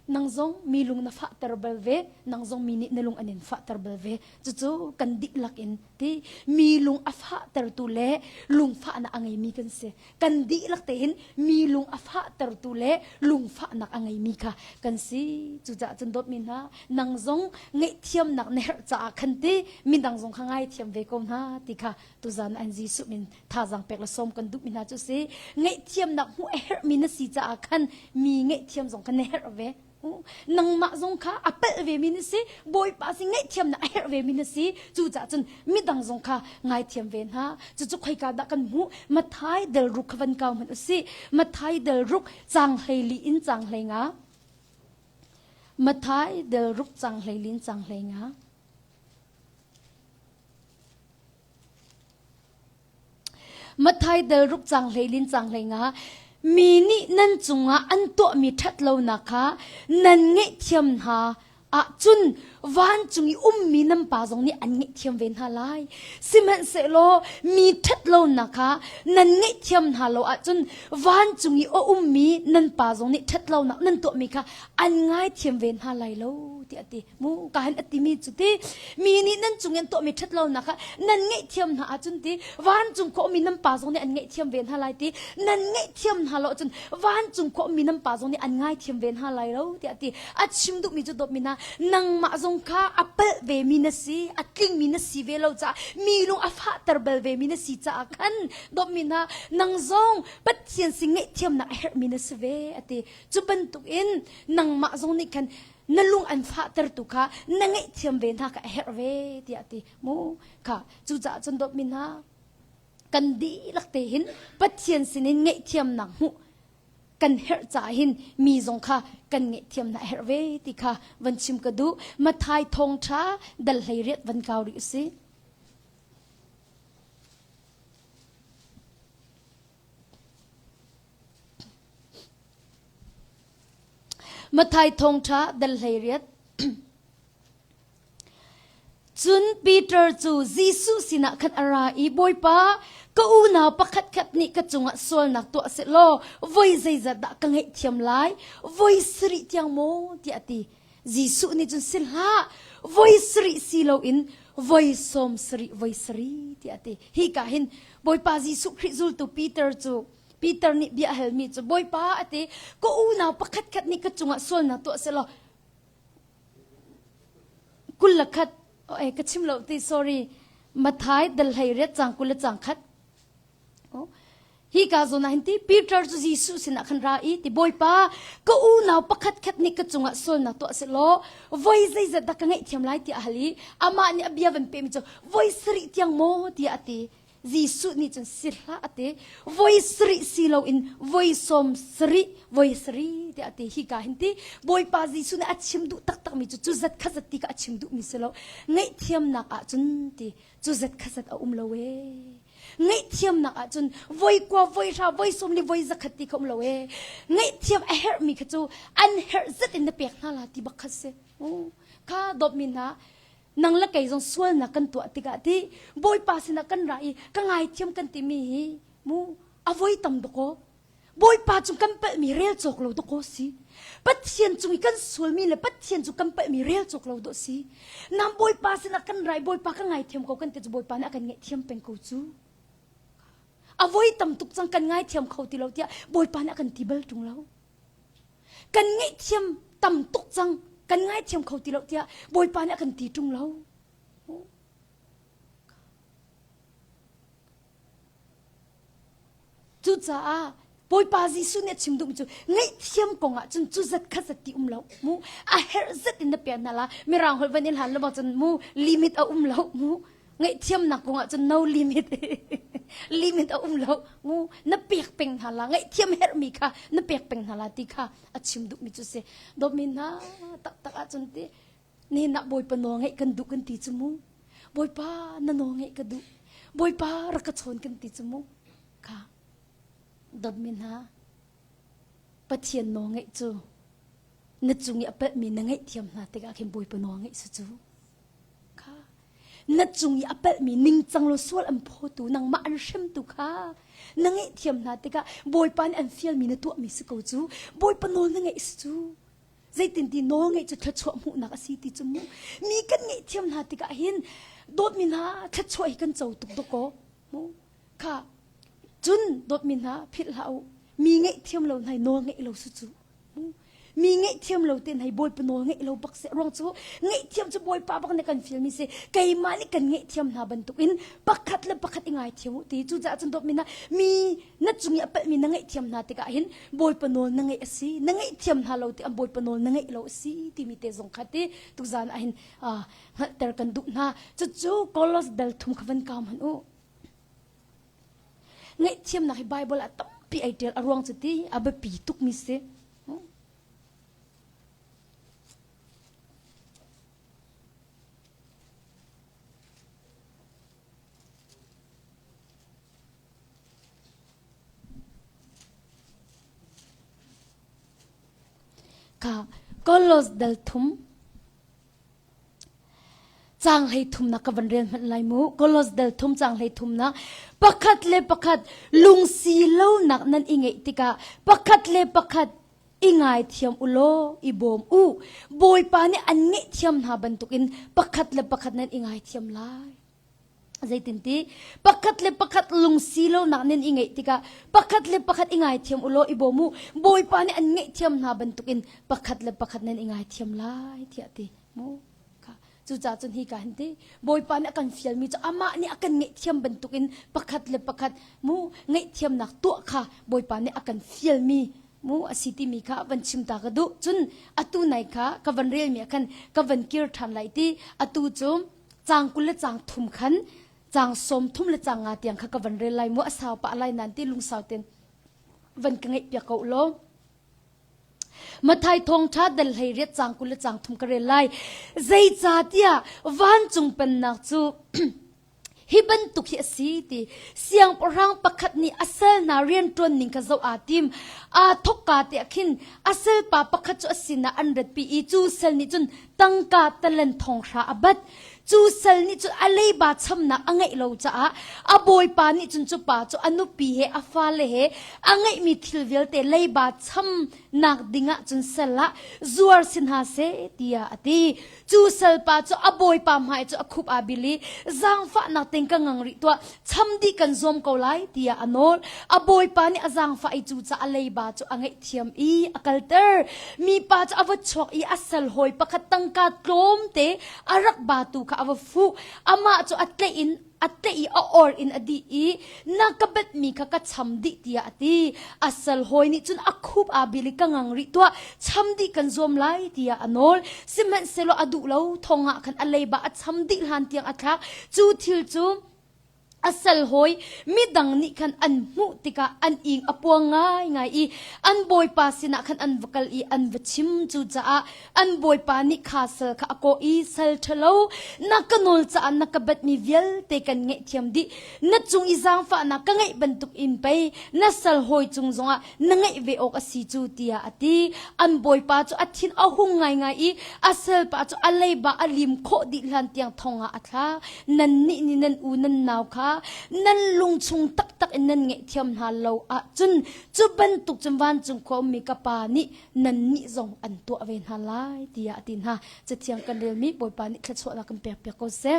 Nang zong mi lung na fahter bal ve, nang zong mi nih na lung an in fahter bal ve. Cucu kan dihlak in ti mi lung a fahtertu le lungfahnak a ngeimi kan si. Kan dihlak tein mi lung a fahtertu le lungfahnak a ngeimi kha kan si. Cucaah cun dawtmi hna, nang zong ngaihthiamnak na herh caah khan ti midang zong kha ngaithiam ve ko hna ti kha tuzan an Jesuh min thazaang pek le sawm kan duhmi hna cu si ngaihthiamnak hmuh a herhmi na si caah khan mi ngaihthiam zong kha na herh ve. Nangmah zong kha a palh ve mi na si, Bawipa si ngaihthiamnak a herh ve mi na si. Cucaah cun midang zong kha ngaithiam ve hna. Cucu khoika dah kan hmuh? Matthai del ruk kha van kau hmanh usih. Matthai del ruk caang 14 in caang 15. Matthai del ruk caang 14 in caang 15. Matthai del ruk caang hleilin caang hleinga mi nih nan cungah an tuahmi ṭhatlonak kha nan ngaihthiam hna ahcun vancung i ummi nan pa zong nih an ngaihthiam ve hna lai. Sihmanhsehlaw mi ṭhatlonak kha nan ngaihthiam hna lo ahcun vancung i a ummi nan pa zong nih ṭhatlonak nan tuahmi kha an ngaithiam ve hna lai lo tiah a ti. Mu ka han a timi cu ti mi nih nan cung in tuahmi ṭhatlonak kha nan ngaihthiam hna ahcun ti vancung khua ummi nan pa zong nih an ngaihthiam ve hna lai ti nan ngaihthiam hna lo ahcun vancung khua ummi nan pa zong nih an ngaithiam ve hna lai lo tiah a ti. A chim duhmi cu dawtmi hna nangmah zong kha a palh vemi na si a tlingmi na si ve lo caah mi lung a fahter bal vemi na si caah khan dawtmi hna nang zong Pathian sin ngaihthiamnak a herhmi na si ve a ti. Cu bantukin nangmah zong nih khan na lung an fahtertu kha na ngaihthiam ve hna kha a herh ve tiah a ti mu kha cucaah cun dawtmi hna kan dihlak te hin Pathian sinin ngaihthiamnak hmuh kan herh caah hin mi zong kha kan ngaihthiam hna a herh ve ti kha van chim ka duh Mathai thawngṭha dal hlei riat van kau rih u sih. Matthai thawngṭha dal 18 Cun Peter cu Jesuh sinah khan a ra i Bawipa, ka unau pakhatkhat nih ka cungah sualnak tuah sehlaw voi zeizat dah ka ngaihthiam lai? Voi sarih tiang maw? tiah a ti. Jesuh nih cun si hlah, voi sarih si loin voi sawm sarih voi sarih tiah a ti. Hika hin Bawipa Jesuh Khrih zultu Peter cu Peter nih bia a halmi cu Bawipa a ti ka unau pakhatkhat nih ka cungah sualnak tuah sehlaw 21 eh ka chim lo ti sorry Mathai dal hlei riat cang 20 cang khat hi ka zawn ah hin ti Peter cu Jesuh sinah khan ra i ti Bawipa ka unau pakhat khat nih ka cungah sualnak tuah sehlaw voi zeizat dah ka ngaihthiam lai tiah a hal i amah nih a bia van pehmi cu voi sarih tiang maw tiah a ti Jesuh nih cun si hlah a ti. Voi sarih si loin voi sawm sarih, voi sarih tiah a ti. Hika hin ti Bawipa Jesuh nih a chim duh taktakmi cu cu zat kha zat ti kha a chim duhmi si lo. Ngaihthiamnak ah cun ti cu zat kha zat a um lo ee. Ngaihthiamnak ah cun voi kua, voi hra, voi sawm li, voi zakhat ti kha um lo ee. Ngaihthiam a herhmi kha cu an herh zat in na pek hna la ti bak kha si. Kha dawtmi hna Nang le kei zong sualnak kan tuah tikah ti Bawipa sinah kan ra i ka ngaithiam kan timi hi mu a voi tam dakaw. Bawipa cung kan palhmi rel cawk lo dakaw si. Pathian cung i kan sualmi le Pathian cu kan palhmi rel cawk lo dawh si. Nam Bawipa sinah kan ra i Bawipa ka ngaithiam ko kan ti cu Bawipa nih a kan ngaihthiam peng ko cu. A voi tam tuk cang kan ngaithiam kho ti lo tiah Bawipa nih a kan ti bal ṭung lo. Kan ngaihthiam tam tuk cang, kan ngaithiam kho ti lo tiah Bawipa nih a kan ti ṭung lo. Cucaah Bawipa Jesuh nih a chim duhmi cu ngaihthiam kong ah cun cu zat kha zat ti um lo mu a herh zat in na pek hna la mirang holh van in hlan lo cun mu limit a um lo mu ngaihthiamnak kong ah cun no limit limit a um lo mu na pek peng hna la ngaihthiam herhmi kha na pek peng hna la ti kha a chim duhmi cu si dawtmi hna taktak ah cun ti nihin ah bawipa nawl ngeih kan duh kan ti cu mu bawipa na nawl ngeih ka duh bawipa rak ka chawn kan ti cu mu kha dawtmi hna pathian nawl ngeih cu na cung i a palhmi na ngaihthiam hna tikah khin bawipa nawl ngeih su cu Kha na cung i a palhmi ningcang lo sual an phawtu nangmah an hremtu kha na ngaihthiam hna tikah Bawipa nih an fialmi na tuahmi si ko cu Bawipa nawl na ngeih si cu. Zeitinti nawl ngeih cu thluachuah hmuhnak a si ti cu mu. Mi kan ngaihthiam hna tikah hin dawtmi hna thluachuah hi kan co tuk dawkaw. Mu. Kha cun dawtmi hna philh hlah u. Mi ngaihthiam lo hna hi nawl ngeih lo su cu. Mi ngaihthiam lo te hei Bawipa nawl ngeih lo bak seh ruang cu ngaihthiam cu Bawipa bak nih kan fialmi si keimah nih kan ngaihthiam hna bantukin pakhat le pakhat i ngaithiam u ti cucaah cun dawtmi hna mi na cung i a palhmi na ngaihthiam hna tikah hin Bawipa nawl na ngeih a si na ngaihthiam hna lo tikah Bawipa nawl na ngeih lo a si timi te zong kha ti tuzan ah hin hngalhter kan duh hna cucu Kolos dal thum kha van kau hmanh u Ngaihthiamnak hi Baibal ah tampi ai ṭial. A ruang cu ti a biapi tukmi si. Ka Kolos dal thum Caang hlei thumnak ka van rel hmanh lai mu. Kolos dal thum caang hlei thumnak pakhat le pakhat lungsi lonak nan i ngeih tikah pakhat le pakhat i ngaithiam u law i bawm u. Bawipa nih an ngaihthiam hna bantukin pakhat le pakhat nan i ngaithiam lai. Zeitinti pakhat le pakhat lungsi lonak nan i ngeih tikah pakhat le pakhat i ngaithiam u law i bawm u. Bawipa nih an ngaihthiam hna bantukin pakhat le pakhat nan i ngaithiam lai tiah ti mu. Cucaah cun hi ka hin ti Bawipa nih a kan fialmi cu amah nih a kan ngaihthiam bantukin pakhat le pakhat mu ngaihthiamnak tuah kha Bawipa nih a kan fialmi mu a si timi kha van chim ta ka duh. Cun atu nai kha ka van relmi ah khan ka van kir ṭhan lai ti atu cu Caang 20 le caang thum khan caang 30 le caang nga tiang kha ka van rel lai mu a sau pah lai nan ti lungsau ten van ka ngeih piak ko law. Mathai thawngṭha dal hlei riat caang 20 le caang thum ka rel lai. Zeicahtiah vancung pennak cu hi bantuk hi a si ti siangpahrang pakhat nih a sal hna rianṭuan ning kha zoh aa tim. Aa thawkka te ah khin a salpa pakhat cu a sinah an ratpi i cu sal nih cun tangka talen thonghra a bat. Cu sal nih cun a leiba chamnak a ngeih lo caah a bawipa nih cun cu pa cu a nupi he a fale he a ngeihmi thil vialte leiba chamnak dingah cun sal ah zuar si hna seh tiah a ti. Cu salpa cu a bawipa hmai cu a khup aa bil i zaangfahnak tein ka ngang rih tuah cham dih kan zuam ko lai tiah a nawl. A bawipa nih a zaangfah i cucaah a leiba cu a ngaihthiam i a kalter. Mipa cu a va chuak i a sal hawi pakhat tangka tlawmte a rak batu kha a va fuh. Amah cu a tlaih in a tlaih i a or in a dih i na ka betmi kha ka cham dih tiah a ti. A sal hawi nih cun a khup aa bil i ka ngang rih tuah, cham dih kan zuam lai tiah a nawl. Sihmanhsehlaw a duh lo, thong ah khan a leiba a cham dih hlan tiang a thlak. Cu thil cu a sal hawi midang nih khan an hmuh tikah an ing a puang ngaingai i an bawipa sinah khan an va kal i an va chim. Cucaah an bawipa nih kha sal kha a kawh i sal ṭhalo na ka nawl caah na ka batmi vialte kan ngaihthiam dih na cung i zaangfahnak ka ngeih bantuk in pei na sal hawi cung zongah na ngeih ve awk a si cu tiah a ti an bawipa cu a thin a hung ngaingai i a salpa cu a leiba a lim khawh dih hlan tiang thong ah a thla nannih nih nan u nan nau kha nan lung chung taktak in nan ngaihthiam hna lo ahcun cu bantuk cun vancung khua ummi ka pa nih nannih zong an tuah ve hna lai tiah a ti hna. Cathiang kan relmi Bawipa nih thluachuahnak kan pek piak ko seh.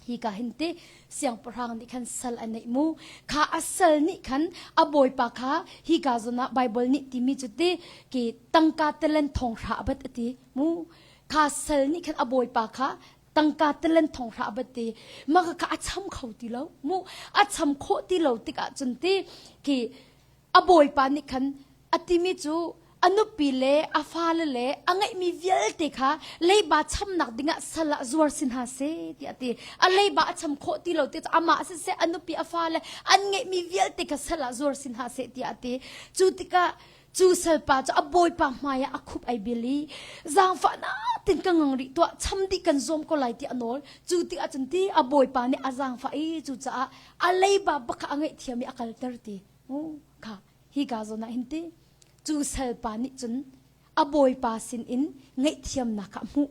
Hi ka hin te siangpahrang nih khan sal a neih mu. Kha a sal nih khan a bawipa kha hi ka zawn ah Bible nih timi cu ti ki tangka talen thong hra a bat a ti mu. Kha sal nih khan a bawipa kha tangka talen thong hra a bat ti ma kha a cham kho ti lo mu a cham khawh ti lo tikah cun ti ki A bawipa nih khan a timi cu a nupi le a fale le a ngeihmi vialte kha leiba chamnak dingah sal ah zuar si hna seh tiah a ti. A leiba a cham khawh ti lo ti cu amah siseh a nupi a fale an ngeihmi vialte kha sal ah zuar si hna seh tiah a ti. Cu tikah cu salpa cu a bawipa hmaiah a khup ai bil i zaangfahnak tin ka ngang rih tuah cham dih kan zuam ko lai ti a nawl. Cu tikah cun ti a bawipa nih a zaangfah i cucaah a leiba bak kha a ngaihthiam i a kalter ti. Kha hi ka zawn ah hin ti cu salpa nih cun a bawipa sinin ngaihthiamnak kha a hmuh.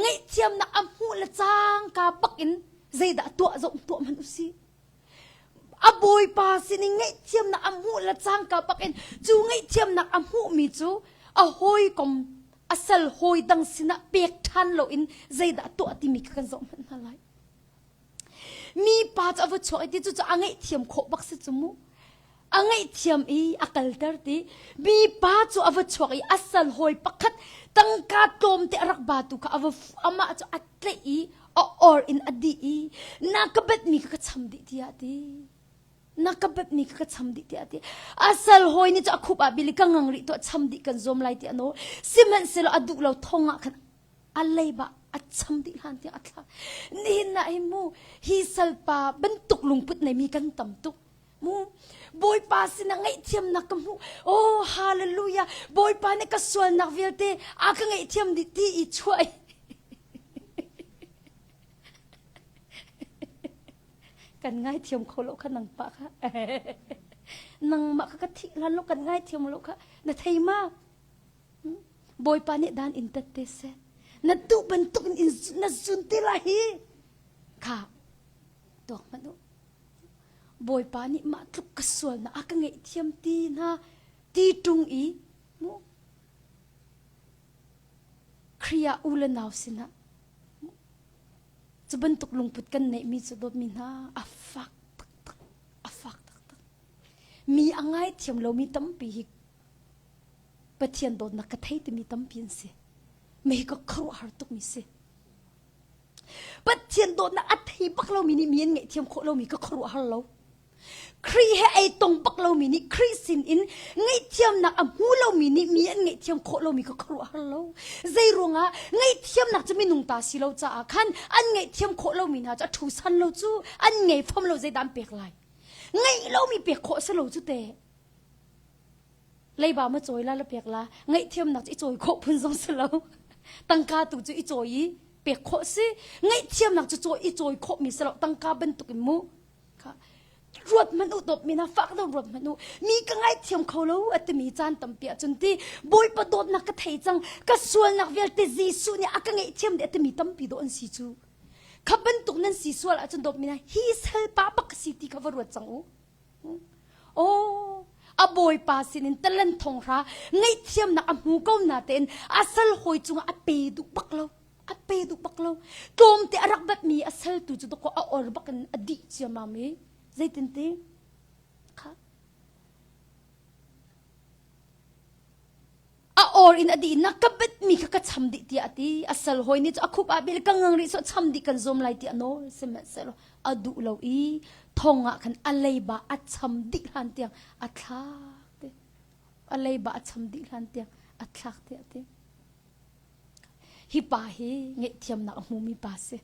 Ngaihthiamnak a hmuh le cangka bak in zeidah tuah zoh tuah hmanh u sih. A bawipa sinin ngaihthiamnak a hmuh le cangka bak in cu ngaihthiamnak a hmuhmi cu A hawikom a sal hawi dang sinah pek ṭhan loin zeidah tuah timi kha kan zoh hmanh hna lai. Mi pa cu a va chuak i ti cu a ngaihthiam khawh bak si cu mu. A ngaihthiam i a kalter ti. Mi pa cu a va chuak i a sal hawi pakhat tangka tlawmte a rak batu kha a va amah cu a tlaih i a or in a dih i na ka batmi kha ka cham dih tiah a ti. Na ka batmi kha ka cham dih tiah a ti. A sal hawi nih cu a khup ah bil i ka ngang rih tuah cham dih kan zuam lai tiah a nawl. Sihmanhsehlaw a duh lo thong ah khan a leiba a cham dih hlan tiang a thlah. Nihin ah hin mu hi salpa bantuk lungput neimi kan tam tuk. Mu Bawipa sinah ngaihthiamnak ka hmuh. Oh hallelujah. Bawipa nih ka sualnak vialte a ka ngaihthiam dih ti i chuah kan ngaithiam kho lo kha nangpa kha nangmah kha ka thih hlan lo kan ngaithiam lo kha na thei ma Bawipa nih dan in tat te seh. Na duh bantuk in na zun te lai hi. Kha tuak hmanh u. Bawipa nih mah tluk ka sual na a ka ngaihthiam ti hna ti ṭung i mu Khrih ah u le nau sinah cu bantuk lungput kan neihmi cu dawtmi hna a fak taktak a fak taktak mi a ngaithiam lomi tampi hi Pathian dawtnak ka thei timi tampi an si. Mei ka khuaruahhar tukmi si. Pathian dawtnak a thei bak lomi nih mi an ngaihthiam khawh lomi ka khuaruahhar lo. Khrih he ei tong bak lomi nih Khrih sin in ngaihthiamnak a hmu lomi nih mi an ngaihthiam khawh lomi ka khuaruahhar lo. Zei ruangah ngaihthiamnak cu minung ta si lo caah khan an ngaihthiam khawh lomi hna cu a thu san lo cu an ngei fam lo zeidah an pek lai. Ngeih lomi pek khawh si lo cu te. Leiba ma cawi la la pek la ngaihthiamnak cu i cawi khawh phun zong si lo tangka tu cu i cawi i pek khawh si ngaihthiamnak cu cawi i cawi khawh mi si lo tangka bantuk in mu kha ruat hmanh u dawt mi na fak do ruat hmanh u mi ka ngaithiam kho lo a timi caan tampi ahcun ti bawipa dawtnak ka thei cang ka sualnak vialte Jesuh nih a ka ngaihthiam dih a timi tampi dawh an si cu kha bantuk nan si sual ahcun dawt mi na hi salpa bak si ti kha va ruat cang u Aw, a bawipa sinin talent thonghra ngaihthiamnak a hmu ko natein a sal hawi cungah a pe duh bak lo. A pe duh bak lo. Tlawmte a rak batmi a sal tu cu dawkaw a or bak in a dih ciammam i zeitin ti kha a or in a dih na ka batmi kha ka cham dih tiah a ti a sal hawi nih cu a khup ah bil ka ngang rih so cham dih kan zuam lai tiah nawl sihmanhsehlaw a duh lo i thong ah khan a leiba a cham dih hlan tiang a thlak te a leiba a cham dih hlan tiang a thlak tiah ti hi pa hi ngaihthiamnak a hmumi pa si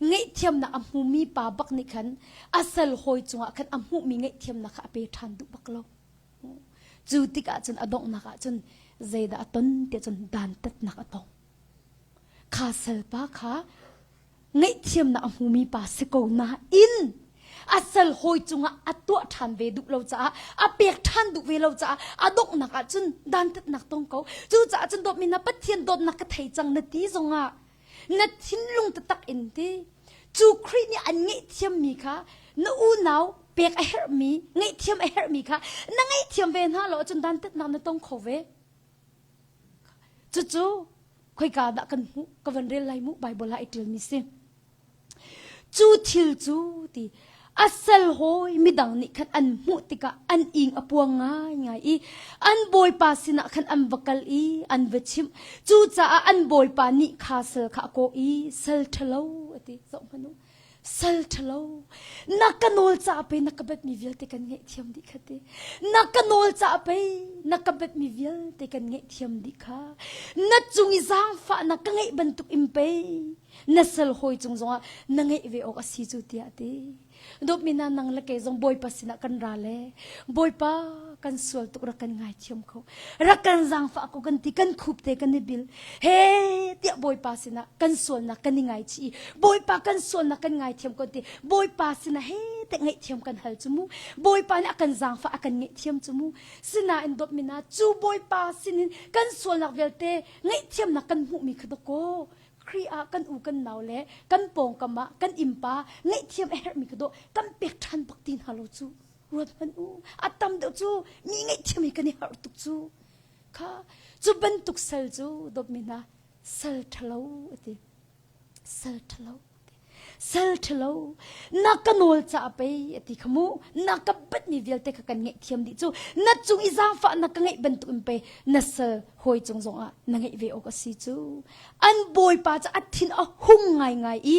ngaihthiamnak a hmumi pa bak nih khan a sal hawi cungah khan a hmuhmi ngaihthiamnak kha a pe ṭhan duh bak lo Cu tikah cun a donghnak ah cun zeidah a ton tiah cun dantatnak a tong. Kha salpa kha ngaihthiamnak a hmumi pa si ko nain a sal hawi cungah a tuah ṭhan ve duh lo caah a pek ṭhan duh ve lo caah a donghnak ah cun dantatnak tong ko. Cucaah cun dawtmi na Pathian dawtnak ka thei cang na ti zongah na thinlung taktak in ti cu Khrih nih an ngaihthiammi kha na unau pek a herhmi ngaihthiam a herhmi kha na ngaihthiam ve hna lo ahcun dantatnak na tong kho ve cucu khoika dah kan hmuh ka van rel lai mu Bible ah i ṭialmi si Cu thil cu ti a sal hawi midang nih khan an hmuh tikah an ing a puang ngaingai i an bawipa sinah khan an va kal i an va chimh. Cucaah an bawipa nih kha sal kha a kawh i sal ṭhalo a ti. Zoh hmanh u. Sal ṭhalo na ka nawl caah pei na ka batmi vialte kan ngaihthiam dih kha ti. Na ka nawl caah pei na ka batmi vialte kan ngaihthiam dih kha. Na cung i zaangfahnak ka ngeih bantuk in pei na sal hawi cung zongah na ngeih ve awk a si cu tiah a ti. Dawtmi hna nang le kei zong Bawipa sinah kan ra le Bawipa kan sual tuk rak kan ngaithiam kho rak kan zaangfah ko kan ti kan khup te kan i bil he tiah Bawipa sinah kan sualnak kan i ngaichih i Bawipa kan sualnak kan ngaithiam ko ti Bawipa sinah he te ngaihthiam kan hal cu mu Bawipa nih a kan zaangfah a kan ngaihthiam cu mu sinain dawtmi hna cu Bawipa sinin kan sualnak vialte ngaihthiamnak kan hmuhmi kha dawkaw Khrih ah kan u kan nau le kan pawngkam ah kan innpa ngaihthiam a herhmi ka dawh kan pek ṭhan bak ti hna lo cu ruat hmanh u a tam deuh cu mi ngaihthiam hi kan i harh tuk cu. Kha cu bantuk sal cu dawtmi hna sal ṭhalo a ti. Sal ṭhalo sal ṭhalo na ka nawl caah pei a ti kha mu na ka batmi vialte kha kan ngaihthiam dih cu na cung i zaangfah na ka ngeih bantuk in pei na sal hawi cung zongah na ngeih ve awk a si cu an bawipa cu a thin a hung ngaingai i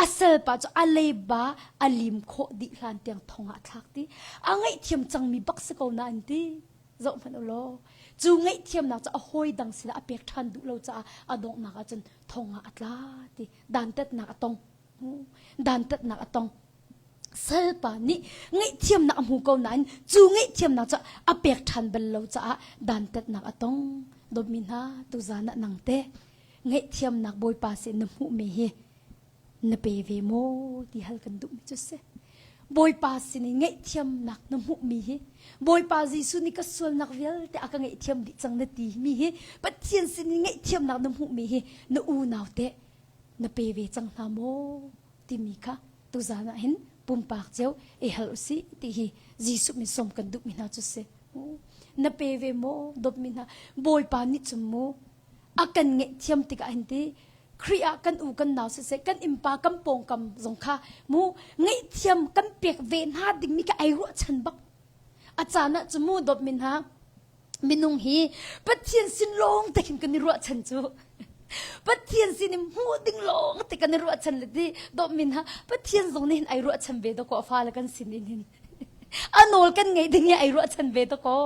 a salpa cu a leiba a lim khawh dih hlan tiang thong ah a thlak ti a ngaihthiam cangmi bak si ko na an ti zoh hmanh u law cu ngaihthiamnak cu a hawi dang sinah a pek ṭhan duh lo caah a donghnak ah cun thong ah a tla ti dantatnak a tong dantatnak a tong salpa nih ngaihthiamnak a hmu ko nain cu ngaihthiamnak cu a pek ṭhan bal lo caah dantatnak a tong dawtmi hna tuzan ah nang te ngaihthiamnak bawipa sin na hmuhmi hi na pe ve maw ti hal kan duhmi cu si Bawipa sin in ngaihthiamnak na hmuhmi hi Bawipa Jesuh nih ka sualnak vialte a ka ngaihthiam dih cang na ti mi hi Pathian sin in ngaihthiamnak na hmuhmi hi na unau teh na pe ve cang hna maw timi kha tuzan ah hin pumpak cio i hal usih ti hi Jesuh min sawm kan duhmi hna cu si na pe ve maw dawtmi hna Bawipa nih cun mu a kan ngaihthiam tikah hin ti Khrih ah kan u kan nau siseh kan innpa kan pawngkam zong kha mu ngaihthiam kan pek ve hna dingmi kha ai ruahchan bak a caan ah cu mu dawt min ha minung hi Pathian sin lawng te khin kan i ruahchan cu Pathian sin in hmuh ding lawng te kan i ruahchan le ti dawt min ha Pathian zong nih hin ai ruahchan ve dawkaw a fale kan sin in hin a nawl kan ngeih ding hi ai ruahchan ve dawkaw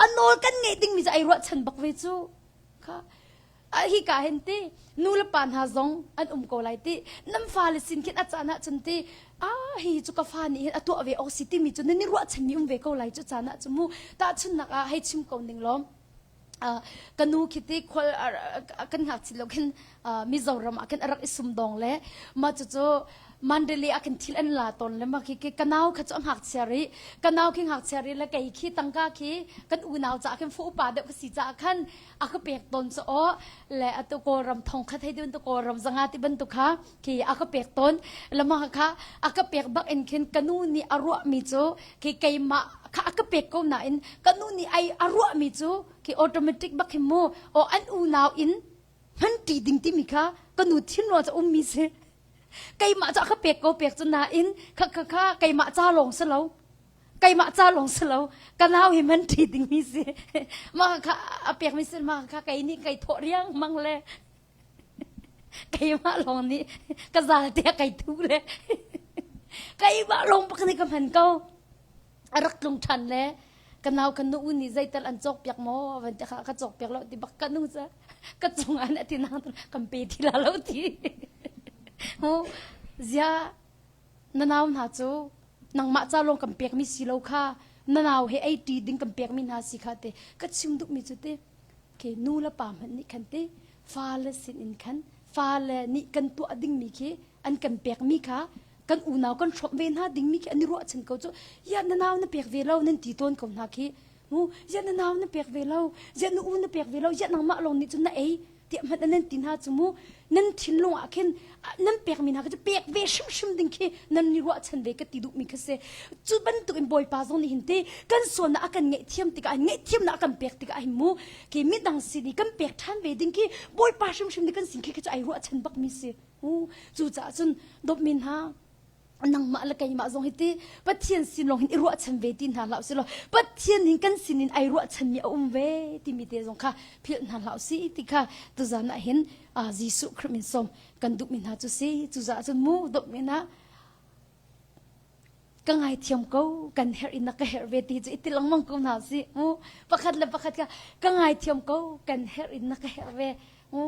a nawl kan ngeih dingmi cu ai ruahchan bak ve cu kha hi ka hin ti nu le pa hna zong an um ko lai ti nan fale sin khin a caan ah cun ti a hi cu ka fa nih hin a tuah ve awk si timi cu nan i ruahchanmi um ve ko lai cu caan ah cu mu tahchunnak ah hei chim ko ning law ka nu khi ti khual kan ngakchit lo khin Mizoram ah khin a rak i sumdawng le mah cucu Mandalay ah khin thil an la tawn le mah khi ka nau kha cu a ngakchia rih ka nau khi ngakchia rih le kei khi tangka khi kan unau caah khin fu upa deuh ka si caah khan a ka pek tawn cu aw le atu Kawlram thong khat hei ti Kawlram zanga ti bantuk kha khi a ka pek tawn le mah kha a ka pek bak in khin ka nu nih a ruahmi cu khi keimah kha a ka pek ko nain ka nu nih ai a ruahmi cu khi automatic bak hin mu aw an unau in hman ṭi ding timi kha ka nu thinruang cu ummi si keimah cu a ka pek ko pek cu nain kha kha kha keimah ca lawng si lo keimah ca lawng si lo ka nau hi man ṭi dingmi si mah kha a pekmi si mah kha kei nih kei thawh riang mang le keimah lawng nih ka zal te kei thu le keimah lawng bak nih ka hman ko a rak tlung ṭhan le ka nau ka nu nih zeital an cawk piak maw van ti kha ka cawk piak lo ti bak ka nu ca ka cung an ati nang kan pe ti la lo ti hu zia na nau hna cu nangmah ca lawng kan pekmi si lo kha na nau he ei ṭi ding kan pekmi hna si kha te ka chim duhmi cu te ke nu le pa hmanh nih khan te fale sin in khan fale nih kan tuah dingmi khi an kan pekmi kha kan unau kan hrawmh ve hna dingmi khi an i ruahchan ko cu ya na nau na pek ve lo nan ti tawn ko hna khi mu ya na nau na pek ve lo ya na u na pek ve lo ya nangmah lawng nih cun na ei tiah hmanh nan ti hna cu mu nan thinlung ah khin nan pekmi hna kha cu pek ve hrimhrim ding khi nan ni ruahchan ve ka ti duhmi kha si cu bantuk in bawipa zong nih hin ti kan sualnak a kan ngaihthiam tikah ngaihthiamnak a kan pek tikah hin mu khi midang sin i kan pek ṭhan ve ding khi bawipa hrimhrim nih kan sin khi cu ai ruahchan bakmi si cucaah cun dawtmi hna nangmah le keimah zong hi ti Pathian sin lawng hin i ruahchan ve ti hna hlah usih law Pathian hin kan sin in ai ruahchanmi a um ve timi te zong kha philh hna hlah usih ti kha tuzan ah hin Jesuh Khrih min sawm kan duhmi hna cu si cucaah cun mu dawtmi hna ka ngaithiam ko kan herh in na ka herh ve ti cu i ti lengmang ko hna si mu pakhat le pakhat kha ka ngaithiam ko kan herh in na ka herh ve mu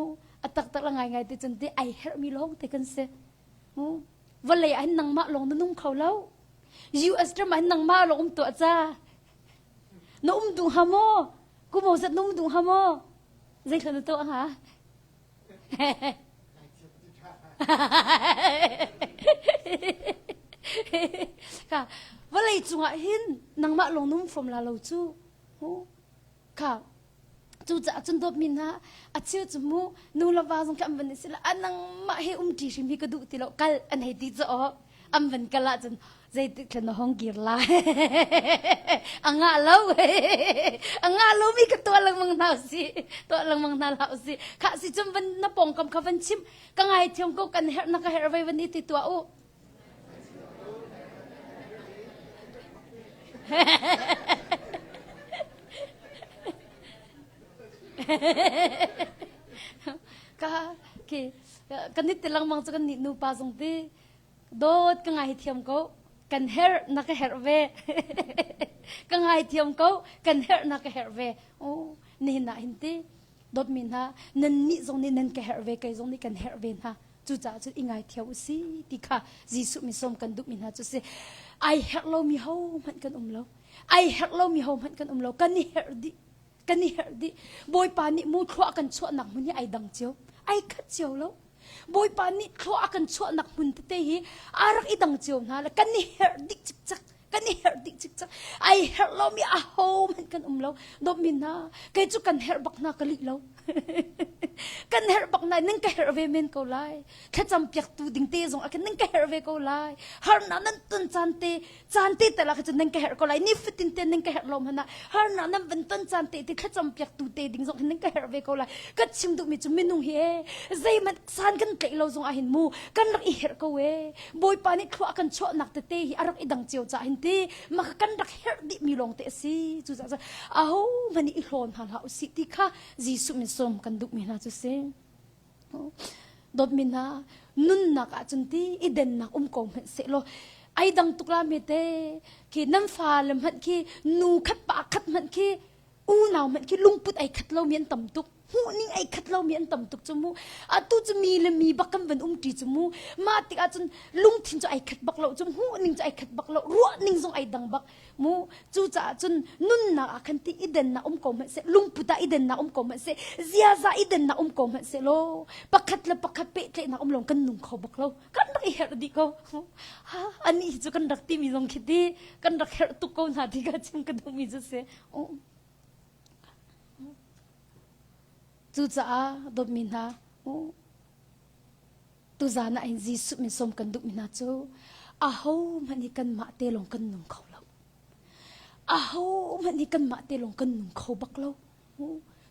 a taktak la ngaingai ti cun ti ai herhmi lawng te kan si mu vawlei ah hin nangmah lawng na nung kho lo US ram ah hin nangmah lawng um tuah ca na um duh ha maw kumo zat na um duh ha maw zei thla na tuah ha Ka vawlei cungah hin nangmah lawng num fom la lo cu kha cucaah cun dawtmi hna a cheu cu mu nu le va zong khi an van i sila a nangmah he um ṭi hrim hi ka duh ti lo kal an hei ti cu aw an van kal ahcun. Zeitik thlen na hong kir lai? A ngah lo. A ngah lomi ka tuah lengmang hna si. Tuah lengmang hna hlah usih. Khah si cun van na pawngkam kha van chim. Ka ngaithiam ko kan herh na ka herh vei van i ti tuah u. Ka khi kan i ti lengmang cu kan nih nupa zong ti Dawt ka ngaithiam ko. Kan herh na ka herh ve. ka ngaithiam ko. Kan herh na ka herh ve. Oh, nihin ah hin ti dawtmi hna nan nih zong nih nan ka herh ve kei zong nih kan herh ve hna. Cucaah cun i ngaithiam u si ti kha Jesuh min sawm kan duhmi hna cu si. Ai herh lomi ho hmanh kan um lo. Ai herh lomi ho hmanh kan um lo. Kan i herh dih. Kan i herh dih. Bawipa nih mu thluah kan chuahnak hmun hi ai dang cio. Ai khat cio lo. Bawipa nih thlua a kan chuahnak hmun tete hi a rak i dang cio hna le kan i herh dih cikcek kan i herh dih cikcek ai herh lomi a ho hmanh kan um lo dawtmi hna kei cu kan herh bak hna ka lih lo kan herh bak hna ning ka herh ve men ko lai thlacam piaktu ding te zong a ning ka herh ve ko lai harnak nan ton caan te caan te tal ah cun nan ka herh ko lai nifatin te nan ka herh lo hmanh ah harnak nan van ton caan te ti thlacam piak tu te ding zong hin nan ka herh ve ko lai ka chim duhmi cu minung hi e zeihmanh san kan tlaih lo zong ah hin mu kan rak i herh ko e bawipa nih thlua kan chuahnak tete hi a rak i dang cio ca hin ti maka kan rak herh dih mi lawng te a si cu caah aho hmanh i hlawn hna hlah usih ti kha Jesuh min sawm kan duhmi hna cu si Dawtmi hna, nunnak ahcun ti i dennak um ko hmanh sehlaw ai dang tuk la me te khi nan fale hmanh khi nu khat pa khat hmanh khi unau hmanh khi lungput ai khat lomi an tam tuk hmuhning ai khat lomi an tam tuk cu mu atu cu mi le mi bak kan van um ṭi cu mu mah tik ahcun lungthin cu ai khat bak lo cu hmuhning cu ai khat bak lo ruahning zong ai dang bak Mu cucaah cun nunnak ah khan ti i dennak um ko hmanh seh lungput ah i dennak um ko hmanh seh ziaza i dennak um ko hmanh seh law pakhat le pakhat pehtlaihnak um lo kan nung kho bak lo kan rak i herh dih ko ha ani hi cu kan rak timi zong khi ti kan rak herh tuk ko hna ti ka chim ka duhmi cu si cucaah dawtmi hna Tuzaan ah hin Jesuh min sawm kan duhmi hna cu ahohmanh hi kanmah te lawng kan nung kho lo. Ahohmanh hi kanmah te lawng kan nung kho bak lo.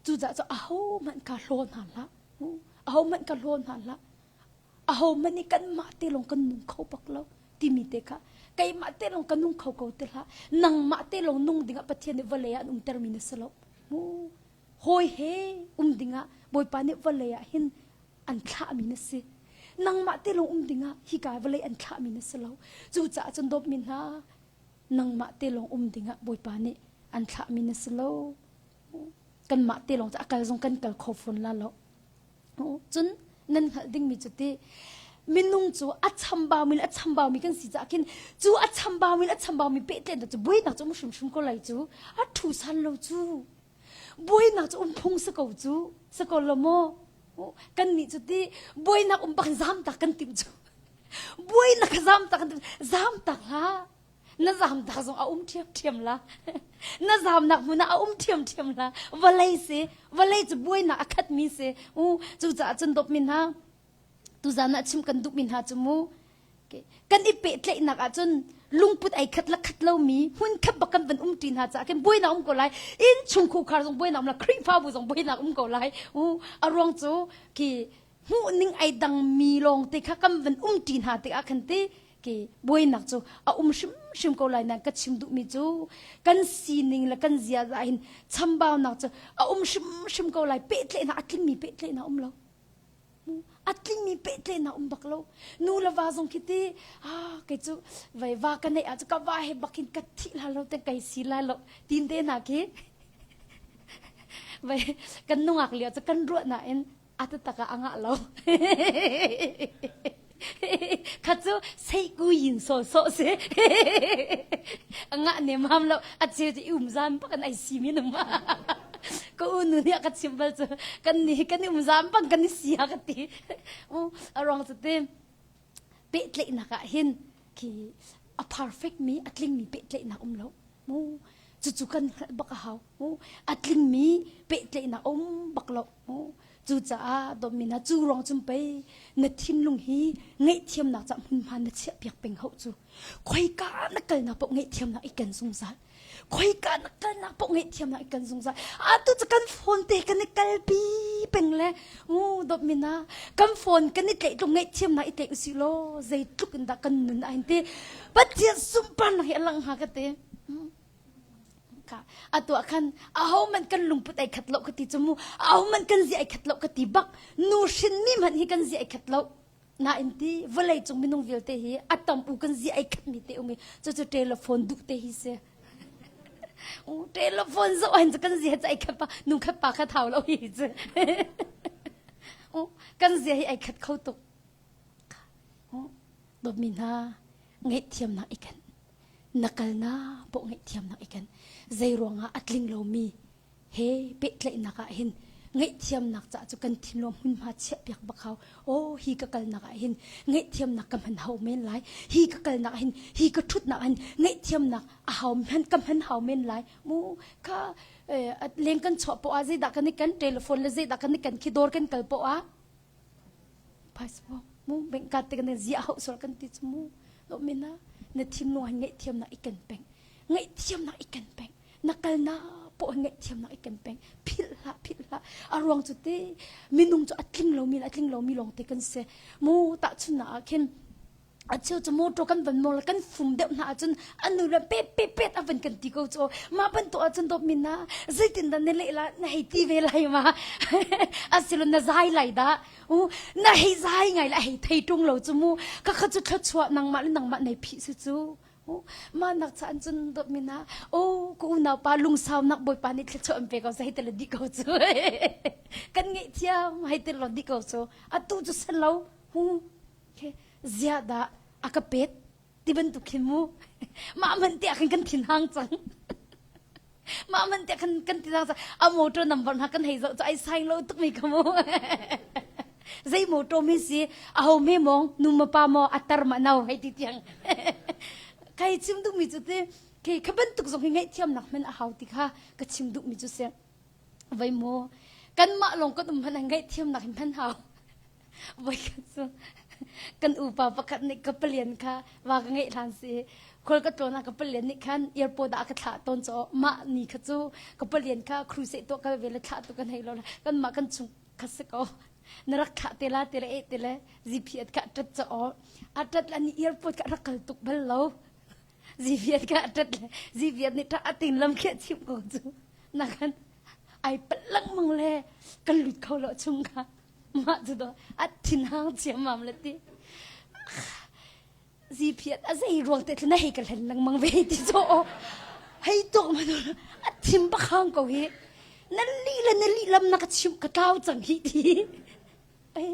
Cucaah cu ahohmanh ka hlaw hna hlah. Ahohmanh ka hlaw hna hlah. Ahohmanh hi kanmah te lawng kan nung kho bak lo timi te kha keimah te lawng ka nung kho ko ti hlah. Nangmah te lawng nung dingah Pathian nih vawlei ah an umtermi na si lo. Hawi he um dingah Bawipa nih vawlei ah hin an thlahmi na si. Nangmah te lawng um dingah hika vawlei an thlahmi na si lo. Cucaah cun dawtmi hna, nangmah te lawng um dingah Bawipa nih an thlahmi na si lo. Kanmah te lawng cu a kal zong kan kal kho fawn la lo. Cun nan hngalh dingmi cu ti minung cu a chambaumi le a chambaumi kan si caah khin cu a chambaumi le a chambaumi pehtlaihnak cu buainak cu um hrimhrim ko lai cu a thu san lo cu buainak cu um phung si ko cu si ko lo maw kan nih cu ti buainak um bak zam tak kan timh cu buainak zam tak kan timh zam tak hlah na zam tak zong a um ṭhiam ṭhiam la na zamnak hmun ah a um ṭhiam ṭhiam la vawlei si vawlei cu buainak a khatmi si u cucaah cun dawtmi hna tuzan ah chim kan duhmi hna cu mu kan i pehtlaihnak ahcun lungput ai khat la khat lomi hmun khat bak kan van um ṭi hna caah khin buainak um ko lai inn chung khar zong buainak um lai Khrihfabu zong buainak um ko lai u a ruang cu khi hmuhning ai dangmi lawng te kha kan van um ṭi hna tikah khan ti ki buainak cu a um hrimhrim ko lai nain ka chim duhmi cu kan sining le kan ziaza hin chambaunak cu a um hrimhrim ko lai pehtlaihnak a tlingmi pehtlaihnak um lo A tlingmi pehtlaihnak um bak lo. Nu le va zong khi ti, ah, kei cu vai va ka neih ah cu ka va he bak in ka thih la lo te kai si lai lo tin te hna khi vai kan nungak lio cu kan ruah nain a taktak ah a ngah lo. Kha cu seiku yin so so si. A ngah ne mam lo a cheu cu i um zan bak in ai si mi num. Ka u nu nih a ka chim bal cu kan ni kan i um zan bang kan i si a ka ti. U a ruang cu ti pehtlaihnak ah hin khi a perfect mi a tling mi pehtlaihnak um lo. Mu cucu kan hngalh bak a hau. Mu a tling mi pehtlaihnak um bak lo. Mu. Cucaah dawtmi hna cu ruang cun pei na thinlung hi ngaihthiamnak ca hmunhma na chiah piak peng hauh cu. Khoika ah na kalnak paoh ngaihthiamnak i ken zungzal. Khoika na kalnak paoh ngaihthiamnak i ken zungzal. Atu cu kan phone te kan i kalpi peng le u dawtmi hna kan phone kan i tlaih tluk ngaihthiamnak i tlaih usih law zeitluk in dah kan nun ai ti. Pathian sunparnak hi a lang hnga ka ti. Ka atu ah khan ahohmanh kan lungput ai khat lo ka ti cu mu ahohmanh kan zia ai khat lo ka ti bak nu hrin mi hmanh hi kan zia ai khat lo nain ti vawlei cung minung vialte hi a tam u kan zia ai khat mi te um i cucu telephone duh te hi si telephone zoh an cu kan zia cu ai khat pa nu khat pa kha thau lo hi cu kan zia hi ai khat kho tuk dawtmi hna ngaihthiamnak i kan na kalnak paoh ngaihthiamnak i ken zei ruangah a tling lomi he pehtlaihnak ah hin ngaihthiamnak caah cu kan thinlung hmunhma chiah piak bak hau aw hi ka kalnak ah hin ngaihthiamnak ka hman hau men lai hi ka kalnak ah hin hi ka thutnak ah hin ngaihthiamnak a hau hman ka hman hau men lai mu kha leng kan chuah poah zeidah kan i kan telephone le zeidah kan i kan khi dawr kan kal poah Phaisa mu bengka te kan zia hau sual kan ti chu mu lo mina na thinlung han ngaihthiam nak i kan peng ngaihthiam nak i kan peng na kal na po ngaihthiam nak i kan peng philh hlah philh hlah a ruang cu te minung cu a tling lo mi a tling lo mi lawng te kan si mu tahchun na ah khin a cheu cu motor kan van mong le kan fum deuh hna ahcun an nu le pet pet pet a van kan ti ko cu mah bantuk ahcun dawt min na zeitin dah na leh la na hei ti ve lai ma asilo na zai lai dah u na hei zai ngai la hei thei tung lo cu mu ka kha cu thluachuah nangmah le nangmah nei phih si cu mah nak caan cun dawt min na o ka unau pa lungsau nak bawipa nih thluachuah an pe ko hei te le di ko cu kan ngeih thiam hei te lo di ko cu atu cu san lo hu ziah dah a ka pet ti bantuk khin mu mah man te ah khan kan thin hang cang mah man te khan kan thin hang cang a motor number hna kan hei zoh cu ai sai lo tuk mi ka mu zei motor mi si a ho me mong nu ma pa mo a tar ma nau hei ti tiang kai chim duh mi cu ti khi kha bantuk zong hi ngaihthiam nak men a hau ti kha ka chim duh mi cu si vai mu kan mah lawng kan um hman ngaihthiam nak hin hman hau Voikhat cu kan upa pakhat nih ka palian kha va ka ngeih hlan si khual ka tlawn ah ka palian nih khan airport ah a ka thlah tawn caw mah ni kha cu ka palian kha crusade tuah kal ve le thlah tu kan hei lo kan mah kan chung kha si ko na rak thlah te la te le eh te le GPS kha tat caw a tat la ni airport ka rak kal tuk bal lo GPS kha tat le GPS nih tha atin lam khia chim ko cu na kan ai pat lengmang le kan lut kho lo chung kha Mah cu do a thinhang ciammam le ti. Ziphiat a zei ruang te na hei ka hlen lengmang ve ti cu hei tuk ma a thim bak hang ko hi na li le na li lam na ka chim ka tlau cang hi ti ai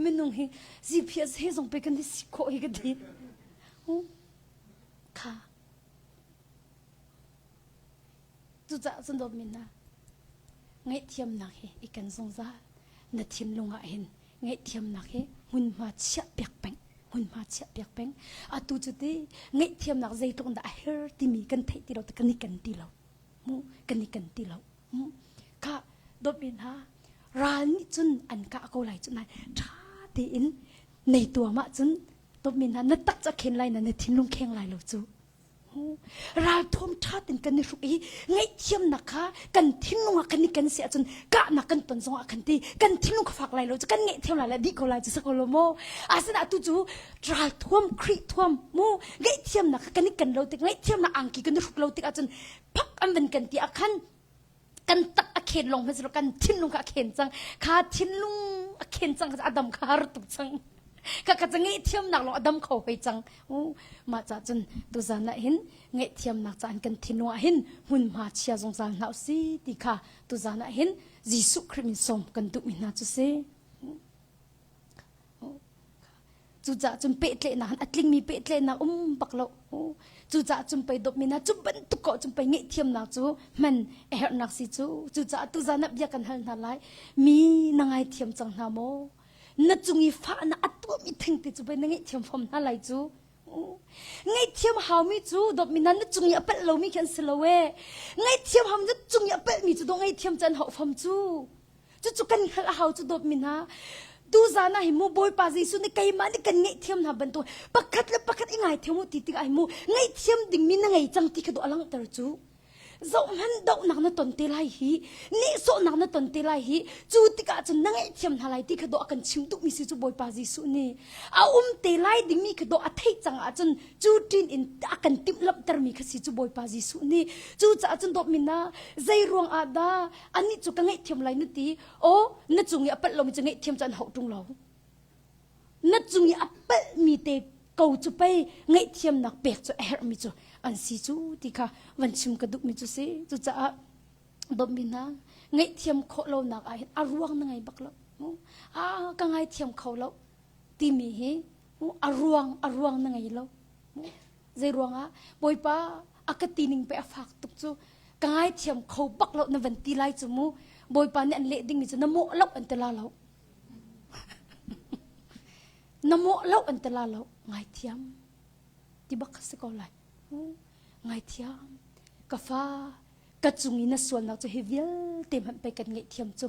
minung hi ziphiat he zong pe kan si khawh hi ka ti kha Cucaah cun dawtmi hna, ngaihthiamnak hi i ken zungzal. Na thinlung ah hin ngaihthiamnak hi hmunhma chiah piak peng hmunhma chiah piak peng. Atu cu ti ngaihthiamnak zeitluk in dah a her timi kan theih ti lo kan i ken ti lo. Mu kan i ken ti lo. Mu kha dawtmi hna ral nih cun an kah ko lai cu nain ṭha tein nei tuam ahcun dawtmi hna na tak ca khen lai na na thinlung kheng lai lo cu. Ralthuam ṭha tein kan i hruk i ngaihthiamnak kha kan thinlung ah kan i ken si ahcun kahnak kan ton zongah khan ti kan thinlung kha fak lai lo cu kan ngaihthiam lai le dih ko lai cu si ko lo maw asinain atu cu ralthuam Khrih thuam mu ngaihthiamnak kha kan i ken lo tik ngaihthiamnak angki kan i hruk lo tik ahcun phak an van kan ti ah khan kan tak a khen lawng hmanh kan thinlung kha a khen cang kha thinlung a khen cang kha a dam kha har tuk cang ka ka ngaihthiamnak lawng a dam kho hoi cang u mah ca cun tuzan ah hin ngaihthiamnak caan kan thinlung ah hin hmunhma chia zungzal hna si ti kha tuzan ah hin Jesuh Khrih min sawm kan duh mi hna cu si Cucaah cun pehtlaihnak a tlingmi pehtlaihnak um bak lo. Cucaah cun pei dawtmi hna cu bantuk ko cun pei ngaihthiamnak cu hman a herhnak si cu. Cucaah tuzan ah bia kan hal hna lai. Mi na ngaithiam cang hna maw? Na cung i fahnak a tuahmi thengte cu pei na ngaihthiam fom hna lai cu. Ngaihthiam haumi cu dawtmi hna na cung i a palh lomi khi an si lo ee. Ngaihthiam haumi na cung i a palhmi cu dawh ngaihthiam cu an hauh fom cu. Cucu kan hngalh a hau cu dawtmi hna. Tuzan ah hi mu Bawipa Jesuh nih keimah nih kan ngaihthiam hna bantuk pakhat le pakhat i ngaithiam u ti tikah hi mu ngaihthiam dingmi na ngei cang ti kha dawh a langhter cu. Zohhmanh dohnak na ton te lai hi, nihsawhnak na ton te lai hi, cu tikah cun na ngaihthiam hna lai ti kha dawh a kan chim duhmi si cu Bawipa Jesuh nih. A um te lai dingmi kha dawh a theih cang ahcun cu ṭin in a kan timhlamhtermi kha si cu Bawipa Jesuh nih. Cucaah cun dawtmi na zei ruang ah dah anih cu ka ngaihthiam lai na ti? Aw, na cung i a palh lomi cu ngaihthiam cu an hauh ṭung lo. Na cung i a palhmi te ko cu pei ngaihthiamnak pek cu a herhmi cu an si cu ti kha van chim ka duhmi cu si. Cucaah dawtmi hna ngaihthiam khawh lonak ah hin a ruang na ngei bak lo. Ah, ka ngaithiam kho lo timi hi a ruang a ruang na ngei lo. Zei ruangah Bawipa a ka ti ning pe a fak tuk cu ka ngaithiam kho bak lo na van ti lai cu mu Bawipa nih an leh dingmi cu na mawh lo an ti la lo. Na mawh lo an ti la lo. Ngaithiam ti bak kha si ko lai. Ngaithiam ka fa ka cung i na sualnak cu hi vialte hmanh pei kan ngaihthiam cu.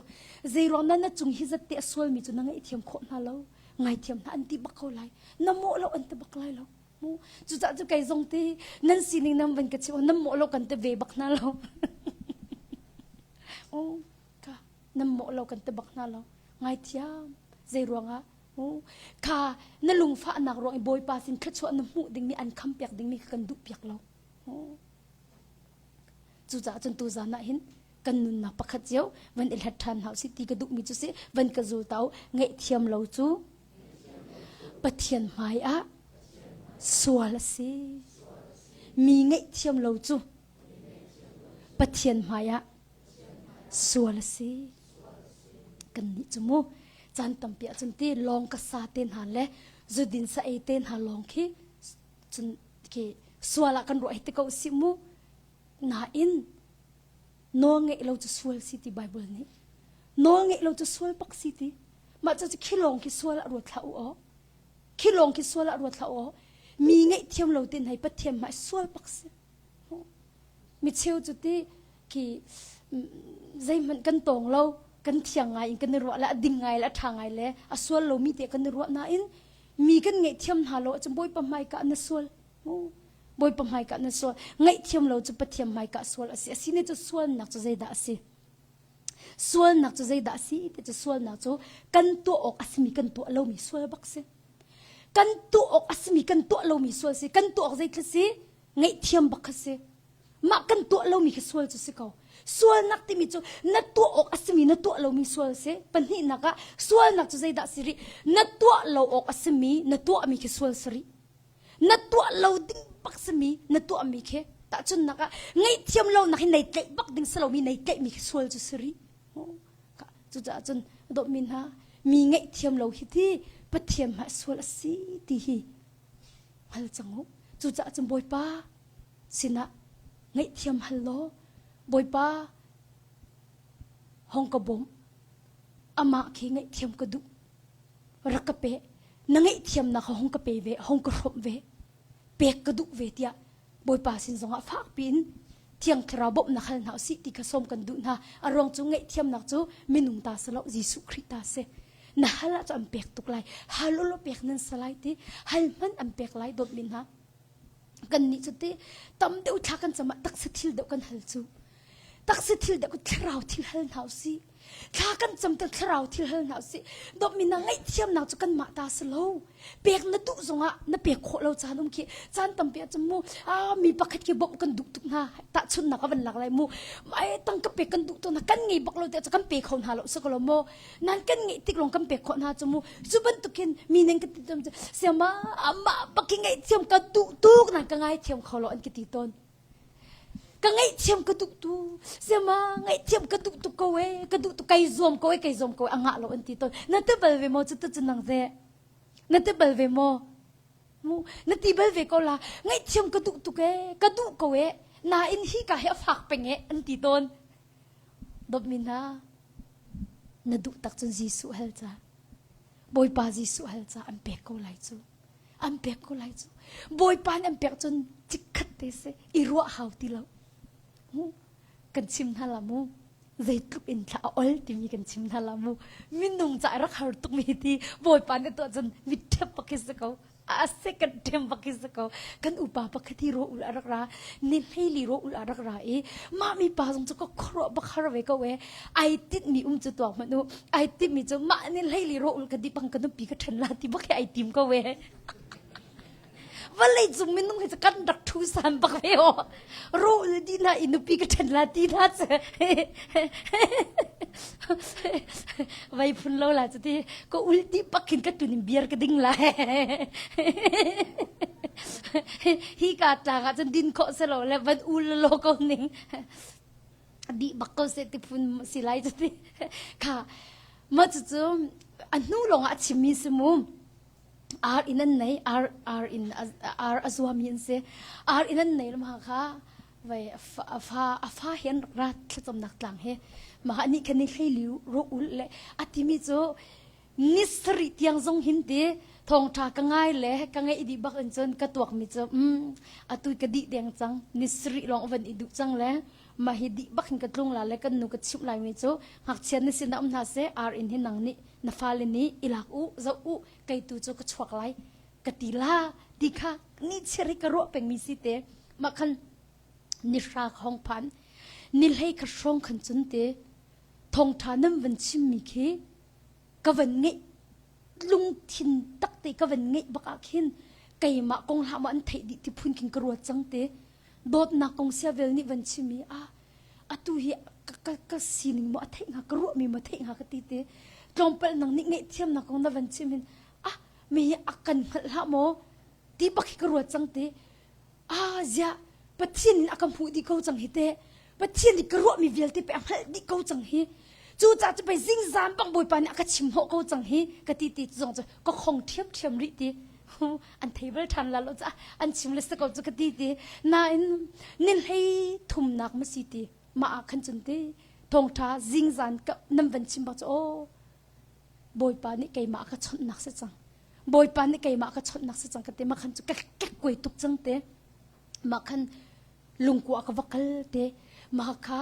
Zeiruang na na cung hi zat te a sualmi cu na ngaihthiam khawh hna lo. Ngaithiam hna an ti bak ko lai. Na mawh lo an ti bak lai lo. Cucaah cu kei zong ti nan sining nan van ka chim nan mawh lo kan ti ve bak hna lo. Ka nan mawh lo kan ti bak hna lo. Ngaithiam zei ruangah kha na lungfahnak ruang i Bawipa sin thluachuah na hmuh dingmi an kham piak dingmi kha kan duh piak lo. Cucaah cun tuzan ah hin kan nunnak pakhat cio van i hlat ṭhan hna usih ti ka duhmi cu si van ka zul ta u ngaihthiam lo cu Pathian hmai ah sual a si. Mi ngaihthiam lo cu Pathian hmai ah sual a si. Kannih cu mu caan tampi ahcun ti lawng ka sa te hna le zudin sa ei te hna lawng khi cun khi sual ah kan ruah hi ti ko si mu. Nain nawl ngeih lo cu sual si ti Bible nih. Nawl ngeih lo cu sual bak si ti. Mah cu khi lawng khi sual ah ruat hlah u aw. Khi lawng khi sual ah ruat hlah u aw. Mi ngaihthiam lo tin hei Pathian hmai sual bak si. Mi cheu cu ti khi zeihmanh kan tawng lo kan thiang ngai in kan i ruah le a ding ngai le a ṭha ngai le a sual lomi te kan i ruah nain mi kan ngaihthiam hna lo ahcun Bawipa hmaika na sual. Bawipa hmaika na sual. Ngaihthiam lo cu Pathian hmaika sual a si. A si ne cu sualnak cu zeidah a si? Sualnak cu zeidah a si ti cu sualnak cu kan tuah awk a simi kan tuah lomi sual bak si. Kan tuah awk a simi kan tuah lomi sual si. Kan tuah awk zeithil si? Ngaihthiam bak kha si. Mah kan tuah lomi khi sual cu si ko. Sualnak timi cu na tuah awk a simi na tuah lomi sual si. Pahnihnak ah sualnak cu zeidah si rih? Na tuah lo awk a simi na tuahmi khi sual si rih. Na tuah lo ding bak simi na tuahmi khi tahchunhnak ah ngaihthiam lonak hi nei tlaih bak ding si lomi nei tlaihmi khi sual cu si rih. Cucaah cun dawtmi hna mi ngaihthiam lo hi ti Pathian hmai sual a si ti hi hngal cang u. Cucaah cun Bawipa sinah ngaihthiam hal law Bawipa hong ka bawm amah khi ngaihthiam ka duh rak ka pe na ngaihthiamnak kha hong ka pe ve hong ka hrawmh ve pek ka duh ve tiah Bawipa sin zongah fak piin Thiang Thlarau bawmhnak hal hna usih ti kha sawm kan duh hna. A ruang cu ngaihthiamnak cu minung ta si lo Jesuh Khrih ta si. Na hal ah cu an pek tuk lai. Hal u law pek nan si lai ti. Hal hmanh an pek lai dawtmi hna. Kan nih cu ti tam deuh thla kan cam ah taksa thil deuh kan hal cu. Taksa thil deuh thlarau thil hal hna usih. Thla kan cam tan thlarau thil hal hna usih. Dawtmi na ngaihthiamnak cu kanmah ta si lo. Pek na duh zongah na pek khawh lo caan um khi. Caan tampi ah cun mu ah mi pakhat khi bawmh kan duh tuk hna. Tahchunhnak a van lak lai mu. Ai tang ka pek kan duh tuk hna. Kan ngei bak lo tiah kan pe kho hna lo si ko lo maw. Nan kan ngeih tik lawng kan pek khawh hna cu mu. Cu bantukin mi nan ka ti tawn cu siama amah bak khi ngaihthiam ka duh tuk nan ka ngaithiam kho lo an ka ti tawn. Ka ngaihthiam ka duh tu siama ngaihthiam ka duh tuk ko e ka duh tuk kai zuam ko e kai zuam ko e a ngah lo an ti tawn na ti bal ve maw cu tu cu nang ze na ti bal ve maw mu na ti bal ve ko la ngaihthiam ka duh tuk e ka duh ko e nain hi ka hi a fak peng e an ti tawn dawtmi hna na duh tak cun Jesuh hal ca Bawipa Jesuh hal ca an pek ko lai cu an pek ko lai cu Bawipa nih an pek cun chikkhat te si i ruah hau ti lo mu kan chim hna la mu. Zeitluk in thla a ol timi kan chim hna la mu. Minung ca rak har tuk mi ti Bawipa nih tuah cun mitṭhep bak hi si ko. A second ṭhem bak hi si ko. Kan upa pakhat hi ro ul a rak ra. Ni hleili ro ul a rak ra i mah mi pa zong cu ka khuaruah bak har ve ko e. Ai tinh mi um cu tuak hmanh u. Ai tinh mi cu mah ni hleili ro ul ka dih bang ka nupi ka ṭhen la ti bak hi ai tim ko e. Vawlei cung minung hi cu kan rak ṭhu san bak ve aw. Rawl di hna i nupi ka ṭhen la ti hna cu. Vai phun lo la cu ti ka ul ti pak khin ka tun in beer ka ding lai. Hi ka tlang ah cun din khawh se lo le van ul lo ko ning. Di bak ko se ti phun si lai cu ti. Kha ma cu cu a hnu lawng ah a chimmi si mu. Ar in an nei ar ar in ar a zuami an si ar in an nei lam kha vai a fa a fa hi an rak ra thlacamnak tlang hi mah nih khan ni hleiliu ro ul le a timi cu ni sarih tiang zong hin ti thawngtha ka ngai le ka ngeih dih bak in cun ka tuak mi cu um atu ka dih deng cang ni sarih lawng van i duh cang le mah hi dih bak hin ka tlung la le kan nu ka chimh lai mi cu ngakchia na sin ah um hna seh ar in hi nang nih na fale nih i lak u zoh u kei tu cu ka chuak lai ka ti la ti kha ni chiar hi ka ruah pengmi si te mah khan ni hra ka hong phan ni hlei kha hrawng khan cun te thawngtha nan van chimmi khi ka van ngeih lungthin takte ka van ngeih bak ah khin keimah kong hlah maw an theih dih ti phun khin ka ruat cang te dawtnak kong sia vel nih van chimmi ah atu hi ka, ka, ka sining maw a theih hnga ka ruahmi maw theih hnga ka ti te tlawmpal nang nih ngaihthiamnak kong na van chim hin ah mi hi a kan hngalh hlah maw ti bak hi ka ruat cang te ah ziah Pathian in a ka hmuh dih ko cang hi te Pathian nih ka ruahmi vialte pe a hngalh dih ko cang hi cu ca cu pei zingzam bang Bawipa nih a ka chim hnawh ko cang hi ka ti ti zong cu ka khong ṭhiamṭhiam rih ti an thei bal ṭhan la lo ca an chim le si ko cu ka ti ti nain ni hlei thumnak ma si ti mah ah khan cun ti thawngṭha zingzan ka nan van chim bak cu aw Bawipa nih keimah ka chawnhnak si cang Bawipa nih keimah ka chawnhnak si cang ka ti mah khan cu ka kekkuai tuk cang te mah khan lungkua ka va kal te mah kha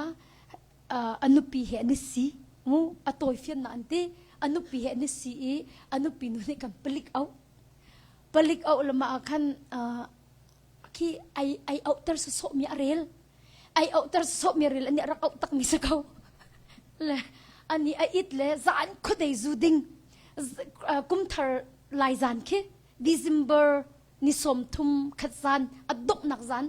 a nupi he an i si mu a tawifiannak an ti a nupi he an i si i a nupi nu nih kan palik auh palik auh lama ah khan khi ai ai auhter sawsawh mi a rel ai auhter sawsawh mi a rel ani rak auh tak mi si ko le ani a it le zan khuadei zu ding kumthar lai zan khi December ni 30 khat zan a donghnak zan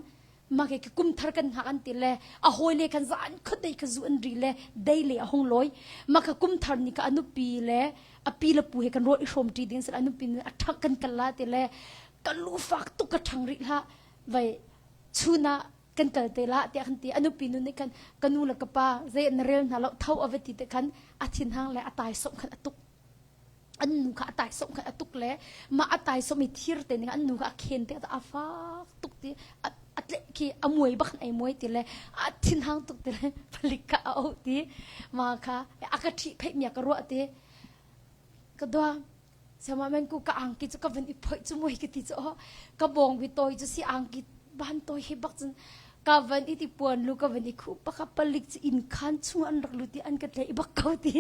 mah ke kum thar kan hngak an ti le a hawile kan zan khuadei kha zu an ri le dei le a hung lawi mah kha kum thar ni ka anupi le a pi le pu he kan rawl i hrawm ṭi ding sel anupi nih a ṭhang kan kal la ti le ka lu fak tuk ka ṭhang rih hlah vai chun ah kan kal te la tiah kan ti anupi nu nih khan ka nu le ka pa zei na rel hna lo tho a va ti te khan a thinhang le a tai som khan a tuk an nu kha a taisom kha a tuk le mah a taisom i thir te ning an nu kha a khen te a fak tuk ti a tle khi a muai bak ai muai ti le a thinhang tuk ti le palik kha a oh ti ma kha a ka ṭhi pheih mia ka ruah ti ka dua sama men ku ka angki cu ka van i phoih cu muai ka ti cu oh ka bawng bi toi cu si angki ban toi he bak cun ka van i ti puan lu ka van i khuh baka palik cu inn khan chung an rak lut i an ka tlai bak ko ti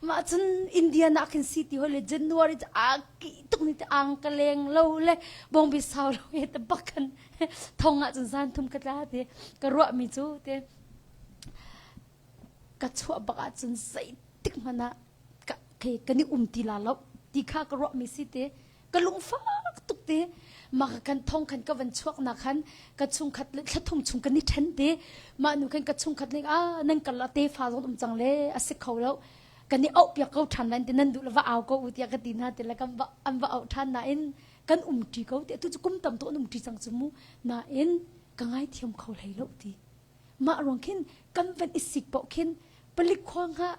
mah cun India na khin si ti hoi le January cu a ki tuk ni te ang ka leng lo le bawngbi sau lo he te bak kan thong ah cun zan thum ka tla ti ka ruah mi cu te ka chuah bak ah cun zeitik hmanh ah ka kan i um ti la lo ti kha ka ruah mi si te ka lungfak tuk te mah kan thong khan ka van chuak na khan ka chungkhat le thlathum chung kan i then te mah nu khan ka chungkhat ning a nan kal te fa zong um cang le a si kho lo kan i auh piak ko than lan ti nan duh le va au ko u tiah ka ti hna ti le kan va an va auh than nain kan um ṭi ko ti tu cu kum tam to an um ṭi cang cu mu nain ka ngai thiam kho hlei lo ti mah ruang khin kan van i sik paoh khin palik khua hnga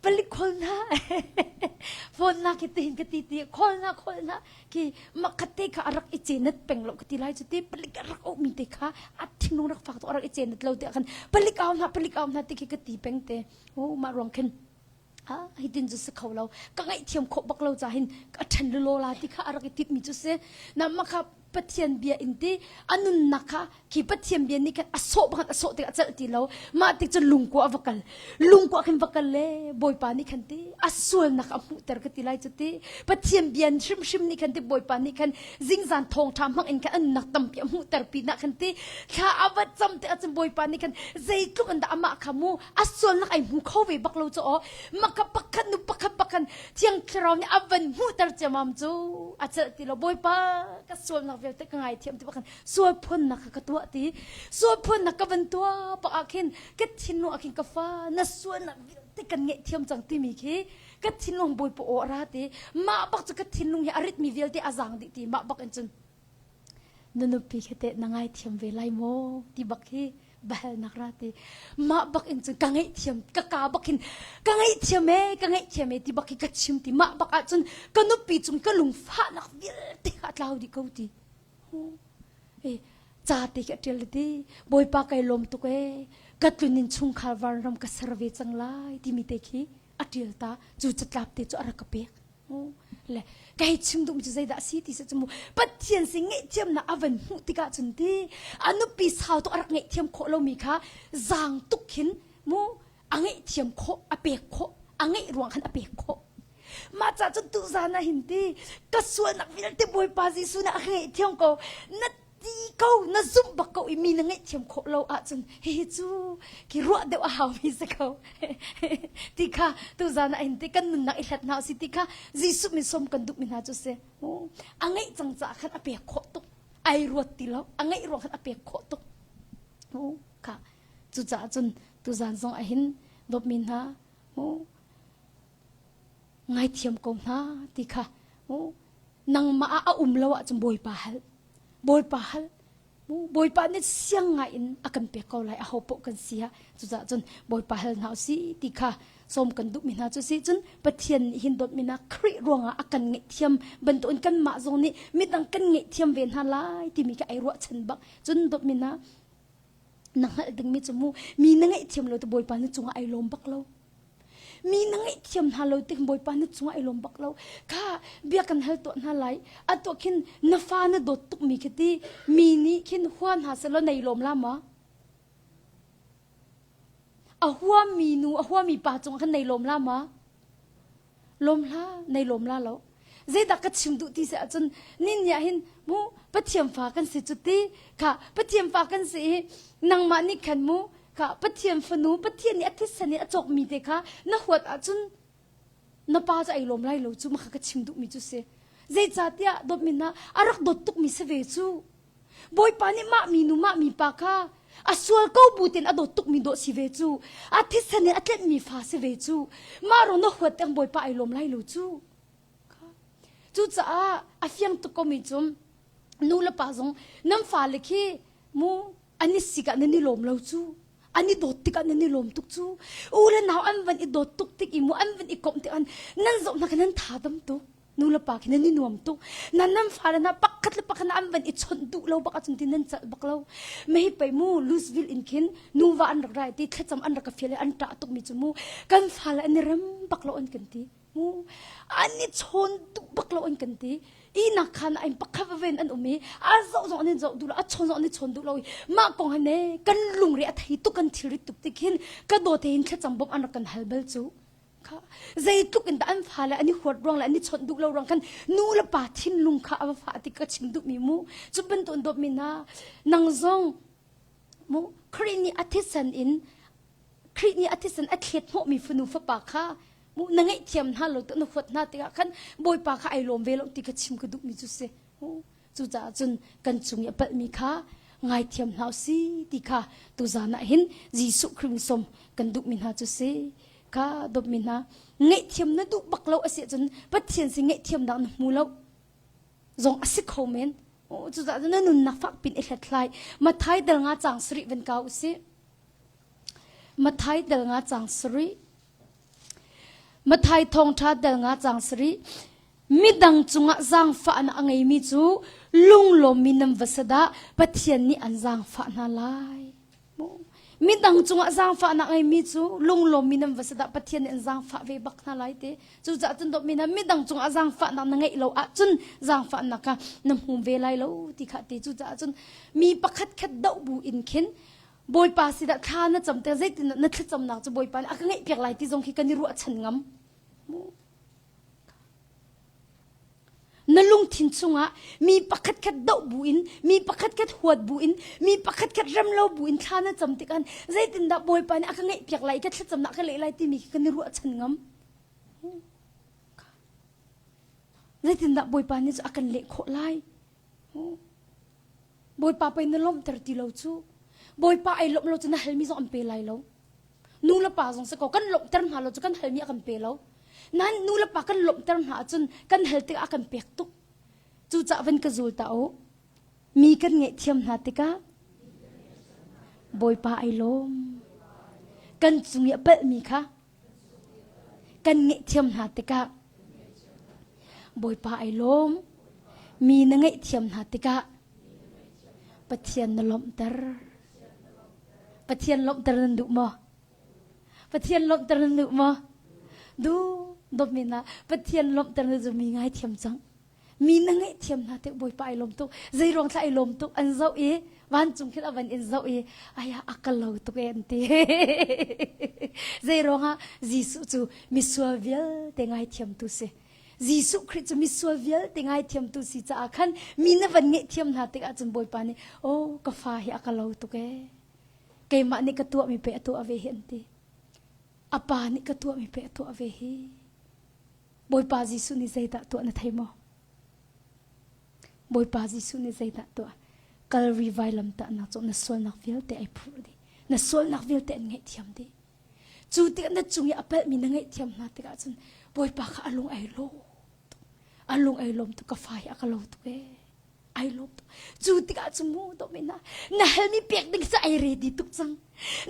palik khawl hna phone na khi tihin ka ti ti khawl na khawl na khi makhat te kha a rak i cenat peng lo ka ti lai cu ti palik a rak mi te kha a thinlung rak fak to a rak i cenat lo te khan palik au hna palik au hna ti khi ka ti peng te o mah ruang khin ha hitin cu si kho lo ka ngaihthiam khawh bak lo ca hin ka ṭhen lo la ti kha a rak i tip mi cu si na makha. Pathian bia in ti a nunnak kha khi Pathian bia nih khan a sawh bang a sawh tikah a celh ti lo. Mah tik cun lungkua a va kal. Lungkua khin va kal le Bawipa nih khan ti a sualnak a hmuhter ka ti lai cu ti. Pathian bia hrimhrim nih khan ti Bawipa nih khan zingzan thawngṭha hmang in khan an nunnak tampi a hmuhter pinah khan ti thla a va cam tikah cun Bawipa nih khan zeitluk in dah amah kha mu a sualnak ai hmu kho ve bak lo cu aw maka pakhat nu pakhat pakhat Thiang Thlarau nih a van hmuhter ciamam cu a celh ti lo Bawipa ka sualnak vialte ka ngaithiam ti bakhan sual phunnak kha ka tuah ti sual phunnak ka van tuah pak ah khin ka thinlung ah khin ka fa na sualnak vialte kan ngaihthiam cang timi khi ka thinlung Bawipa aw a ra ti mah bak cu ka thinlung hi a ritmi vialte a zaang dih ti mah bak in cun na nupi khi teh na ngaithiam ve lai maw ti bak hi bahalnak ra ti mah bak in cun ka ngaihthiam ka ka bak hin ka ngaihthiam e ka ngaihthiam e ti bak hi ka chim ti mah bak ah cun ka nupi cung ka lungfahnak vialte kha a tlau dih ko ti e ca te khi a ṭial ti bawipa kai lawm tuk e ka tlun in chungkhar vanram ka ser ve cang lai timi te khi a ṭial ta cu catlap te cu a rak ka pek le kai chim duhmi cu zeidah a si ti cu mu Pathian sin ngaihthiamnak a van hmuh tikah cun ti a nupi sau tuk a rak ngaihthiam khawh lomi kha zaang tuk khin mu a ngaihthiam khawh a pek khawh a ngeih ruang khan a pek khawh mah ca cun tuzan ah hin ti ka sualnak vialte Bawipa Jesuh nih a ka ngaihthiam ko na ti ko na zumh bak ko i mi na ngaihthiam khawh lo ahcun hihi cu ki ruah deuh a haumi si ko ti kha tuzan ah hin ti kan nunnak i hlat hna si ti kha Jesuh min som kan duhmi hna cu si a ngeih cang caah khan a pek khawh tuk ai ruat ti lo a ngeih ruang khan a pek khawh tuk kha cucaah cun tuzan zong ah hin dawtmi hna ngaithiam ko hna ti kha nangmah ah a um lo ahcun Bawipa hal Bawipa hal Bawipa nih siang ngai in a kan pek ko lai aho paoh kan si ah cucaah cun Bawipa hal hna usih ti kha sawm kan duhmi hna cu si cun Pathian nih hin dawtmi hna Khrih ruangah a kan ngaihthiam bantukin kanmah zong nih midang kan ngaihthiam ve hna lai timi kha ai ruahchan bak cun dawtmi hna na hngalh dingmi cu mu mi na ngaihthiam lo te Bawipa na cungah ai lawm bak lo Mi na ngaihthiam hna lo tik Bawipa na cungah i lawm bak lo. Kha bia kan hal tuah hna lai. A tuah khin na fa na dawt tukmi khi ti mi nih khin hua hna selaw nei lawm la ma? A huami nu, a huami pa cungah khan nei lawm la ma? Lawm hlah, nei lawm la lo. Zeidah ka chim duh ti si ahcun nin nih hin mu Pathian fa kan si cu ti kha Pathian fa kan si i nangmah nih khan mu kha Pathian fanu Pathian nih a thisen in a cawkmi te kha na huat ahcun na pa cu ai lawm lai lo cu maka ka chim duhmi cu si zeicahtiah dawtmi hna a rak dawt tukmi si ve cu Bawipa nih mah mi nu mah mi pa kha a sual ko bu tein a dawt tukmi dawh si ve cu a thisen in a tlenhmi fa si ve cu mah ro na huat teng Bawipa ai lawm lai lo cu cucaah a fiang tuk komi cu nu le pa zong nan fale khi mu an i sik ah nan i lawm lo cu an i dawt tikah nan i lawm tuk cu u le nau an van i dawt tuk tik i mu an van i komh tik an nan zoh hna kha nan tha dam tuk nu le pa khi nan i nuam tuk nan nan fale hna pakhat le pakhat an van i chawnh duh lo bak ahcun ti nan calh bak lo mei pei mu Louisville in khin nuva an rak rai ti thlacam an rak ka fial i an ṭah tuk mi cu mu kan fale an i rem bak lo an kan ti mu an i chawn duh bak lo an kan ti ihnak khan ah in pakhat ven an um i a zoh zong an in zoh duh lo a chawn zong an i chawn duh lo i mah kong han e kan lungre a thei tuk kan thilrit tuk tik hin ka dawt he hin thlacam bawmh an rak kan hal bal cu kha zeitluk in dah an fale an i huat ruang le an i chawnh duh lo ruang khan nu le pa thinlung kha a va fah ti ka chim duhmi mu cu bantuk in dawtmi hna nang zong mu Khrih nih a thisen in Khrih nih a thisen a thlet hnawhmi fanu fapa kha mu na ngaihthiam hna lo na huat hna tikah khan Bawipa kha ai lawm ve lo ti ka chim ka duhmi cu si cucaah cun kan cung i a palhmi kha ngaithiam hna si ti kha tuzan ah hin Jesuh Khrih som kan duhmi hna cu si kha dawtmi hna ngaihthiam na duh bak lo a si ahcun Pathian sin ngaihthiamnak na hmu lo zong a si kho men cucaah na nunnak fak pin i hlathlai Mathai dal nga cang sarih van kau usih Mathai dal nga cang sarih Mathai thawngṭha dal nga cang sarih midang cungah zaangfahnak a ngeimi cu lunglawmmi nan va si dah Pathian nih an zaangfah hna lai. Midang cungah zaangfahnak ngeimi cu lunglawmmi nan va si dah Pathian nih an zaangfah ve bak hna lai ti. Cucaah cun dawtmi hna midang cungah zaangfahnak na ngeih lo ahcun zaangfahnak kha na hmu ve lai lo ti kha ti. Cucaah cun mi pakhat khat doh bu in khin Bawipa si dah thla na cam te zeitin na thlacamnak cu Bawipa nih a ka ngeihpiak lai ti zong khi kan i ruahchan ngam. Na lungthin chungah mi pakhatkhat doh buin, mi pakhatkhat huat buin, mi pakhatkhat rem lo buin thla na cam tikah zeitindah Bawipa nih a ka ngaihpiak lai, ka thlacamnak ka leh lai timi khi kan i ruahchan ngam. Zeitindah Bawipa nih cu a kan leh khawh lai? Bawipa pei na lawmhter ti lo cu. Bawipa ai lawmh lo cu na halmi zong an pe lai lo. Nu le pa zong si ko kan lawmhter hna lo cu kan halmi a kan pe lo. Nan nu le pa kan lawmhter hna ahcun kan hal tikah a kan pek tuk. Cucaah van ka zul ta u. Mi kan ngaihthiam hna tikah Bawipa ai lawm. Kan cung i a palhmi kha kan ngaihthiam hna tikah Bawipa ai lawm. Mi na ngaihthiam hna tikah Pathian na lawmhter. Pathian lawmhter nan duh maw? Pathian lawmhter nan duh maw? Duh dawtmi hna Pathian lawmhter na cu mi ngaithiam cang. Mi na ngaihthiam hna tik Bawipa ai lawm tuk. Zei ruang thla ai lawm tuk an zoh i vancung khin a van in zoh i aya a ka lo tuk e an ti. Zei ruangah Jesuh cu misual vialte ngaithiamtu si. Jesuh Khrih cu misual vialte ngaithiamtu si caah khan mi na van ngaihthiam hna tikah cun Bawipa nih oh ka fa hi a ka lo tuk e. Keimah nih ka tuahmi pe a tuah ve hi an ti. A pa nih ka tuahmi pe a tuah ve hi. Bawipa Jesuh nih zeidah tuah na thei maw? Bawipa Jesuh nih zeidah tuah? Kalri vailamtahnak cu na sualnak vialte ai phurh dih. Na sualnak vialte an ngaihthiam dih. Cu tikah na cung i a palhmi na ngaihthiam hna tikah cun Bawipa kha a lung ai lawm tuk. A lung ai lawm tuk ka fa hi a ka lo tuk ee. Ai lawm tuk. Cu tikah cun mu dawh na na halmi pek ding cu ai ready tuk cang.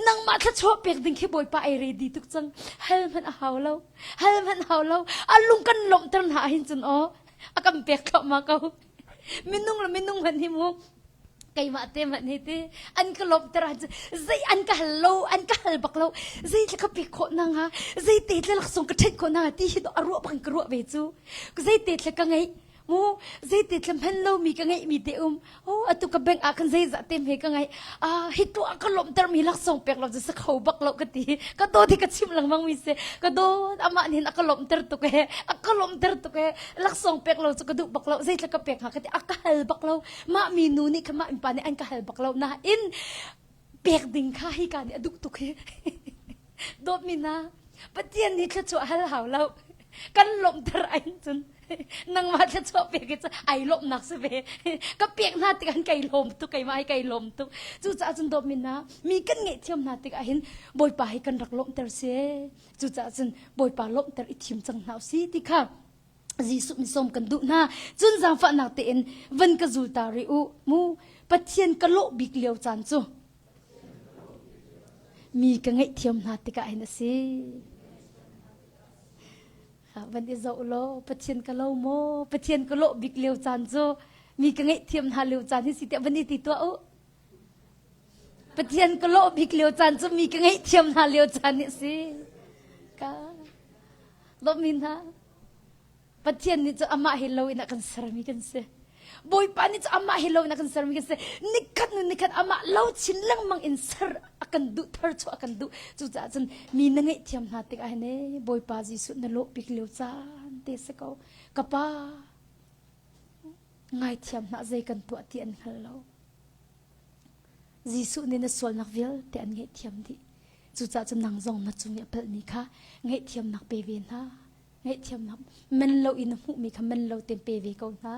Nangmah thluachuah pek ding khi Bawipa ai ready tuk cang. Hal hmanh a hau lo. Hal hmanh hau lo. A lung kan lawmhter hna ahhin cun aw a kan pek thluahmah ko. Minung le minung hmanh hi mu keimah te hmanh hi ti an ka lawmhter ahcun zei an ka hal lo an ka hal bak lo zei tle ka pek khawh na hnga zei te tle laksawng ka ṭhenh khawh na hnga ti hi a ruah bak in ka ruah ve cu zei te tle ka ngeih mu zeite tle hman lomi ka ngeihmi te um oh atu ka bank ah khan zeizah te hme ka ngeih ah hi tu ah ka lawmhter mi laksawng pek lo cu sa kho bak lo ka ti ka dawt hi ka chim lengmang mi si ka dawt amah nih a ka lawmhter tuk e a ka lawmhter tuk e laksawng pek lo cu ka duh bak lo zeitle ka pek hnga ka ti a ka hal bak lo mah mi nu nih kha mah pa nih an ka hal bak lo nain pek ding kha hi ka nih a duh tuk hi dawtmi hna Pathian nih thluachuah hal hau lo kan lawmhter ain cun nangmah thluachuah pek hi cu ai lawmhnak si ve ka pek hna tikah kai lawm tuk keimah hi kai lawm tuk cucaah cun dawtmi hna mi kan ngaihthiam hna tikah hin Bawipa hi kan rak lawmhter si cucaah cun Bawipa lawmhter i thim cang hna usih ti kha Jesuh min sawm kan duh hna cun zaangfahnak tein van ka zul ta rih u mu Pathian ka lawh bik lio caan cu mi ka ngaihthiam hna tikah hin a si van i zoh law Pathian ka lo maw Pathian ka lawh bik lio caan cu mi ka ngaihthiam hna lio caan hi si tiah van i ti tuah u Pathian ka lawh bik lio caan cu mi ka ngaihthiam hna lio caan hi si ka lawmmi hna Pathian nih cu amah he lo in a kan sermi kan si. Bawipa nih cu amah he lo in a kan sermi kan si. Nikhat nu nikhat amah lo chin lengmang in ser a kan duh, tharchuah a kan duh. Cucaah cun mi na ngaihthiam hna tikah hin ee Bawipa Jesuh na lawh bik lio caan te si ko. Ka pa ngaithiam hna zei kan tuah ti an hngal lo. Jesuh nih na sualnak vialte an ngaihthiam dih. Cucaah cun nang zong na cung i a palhmi kha ngaihthiamnak pe ve hna. Ngaihthiamnak man lo in na hmuhmi kha man lo tein pe ve ko hna.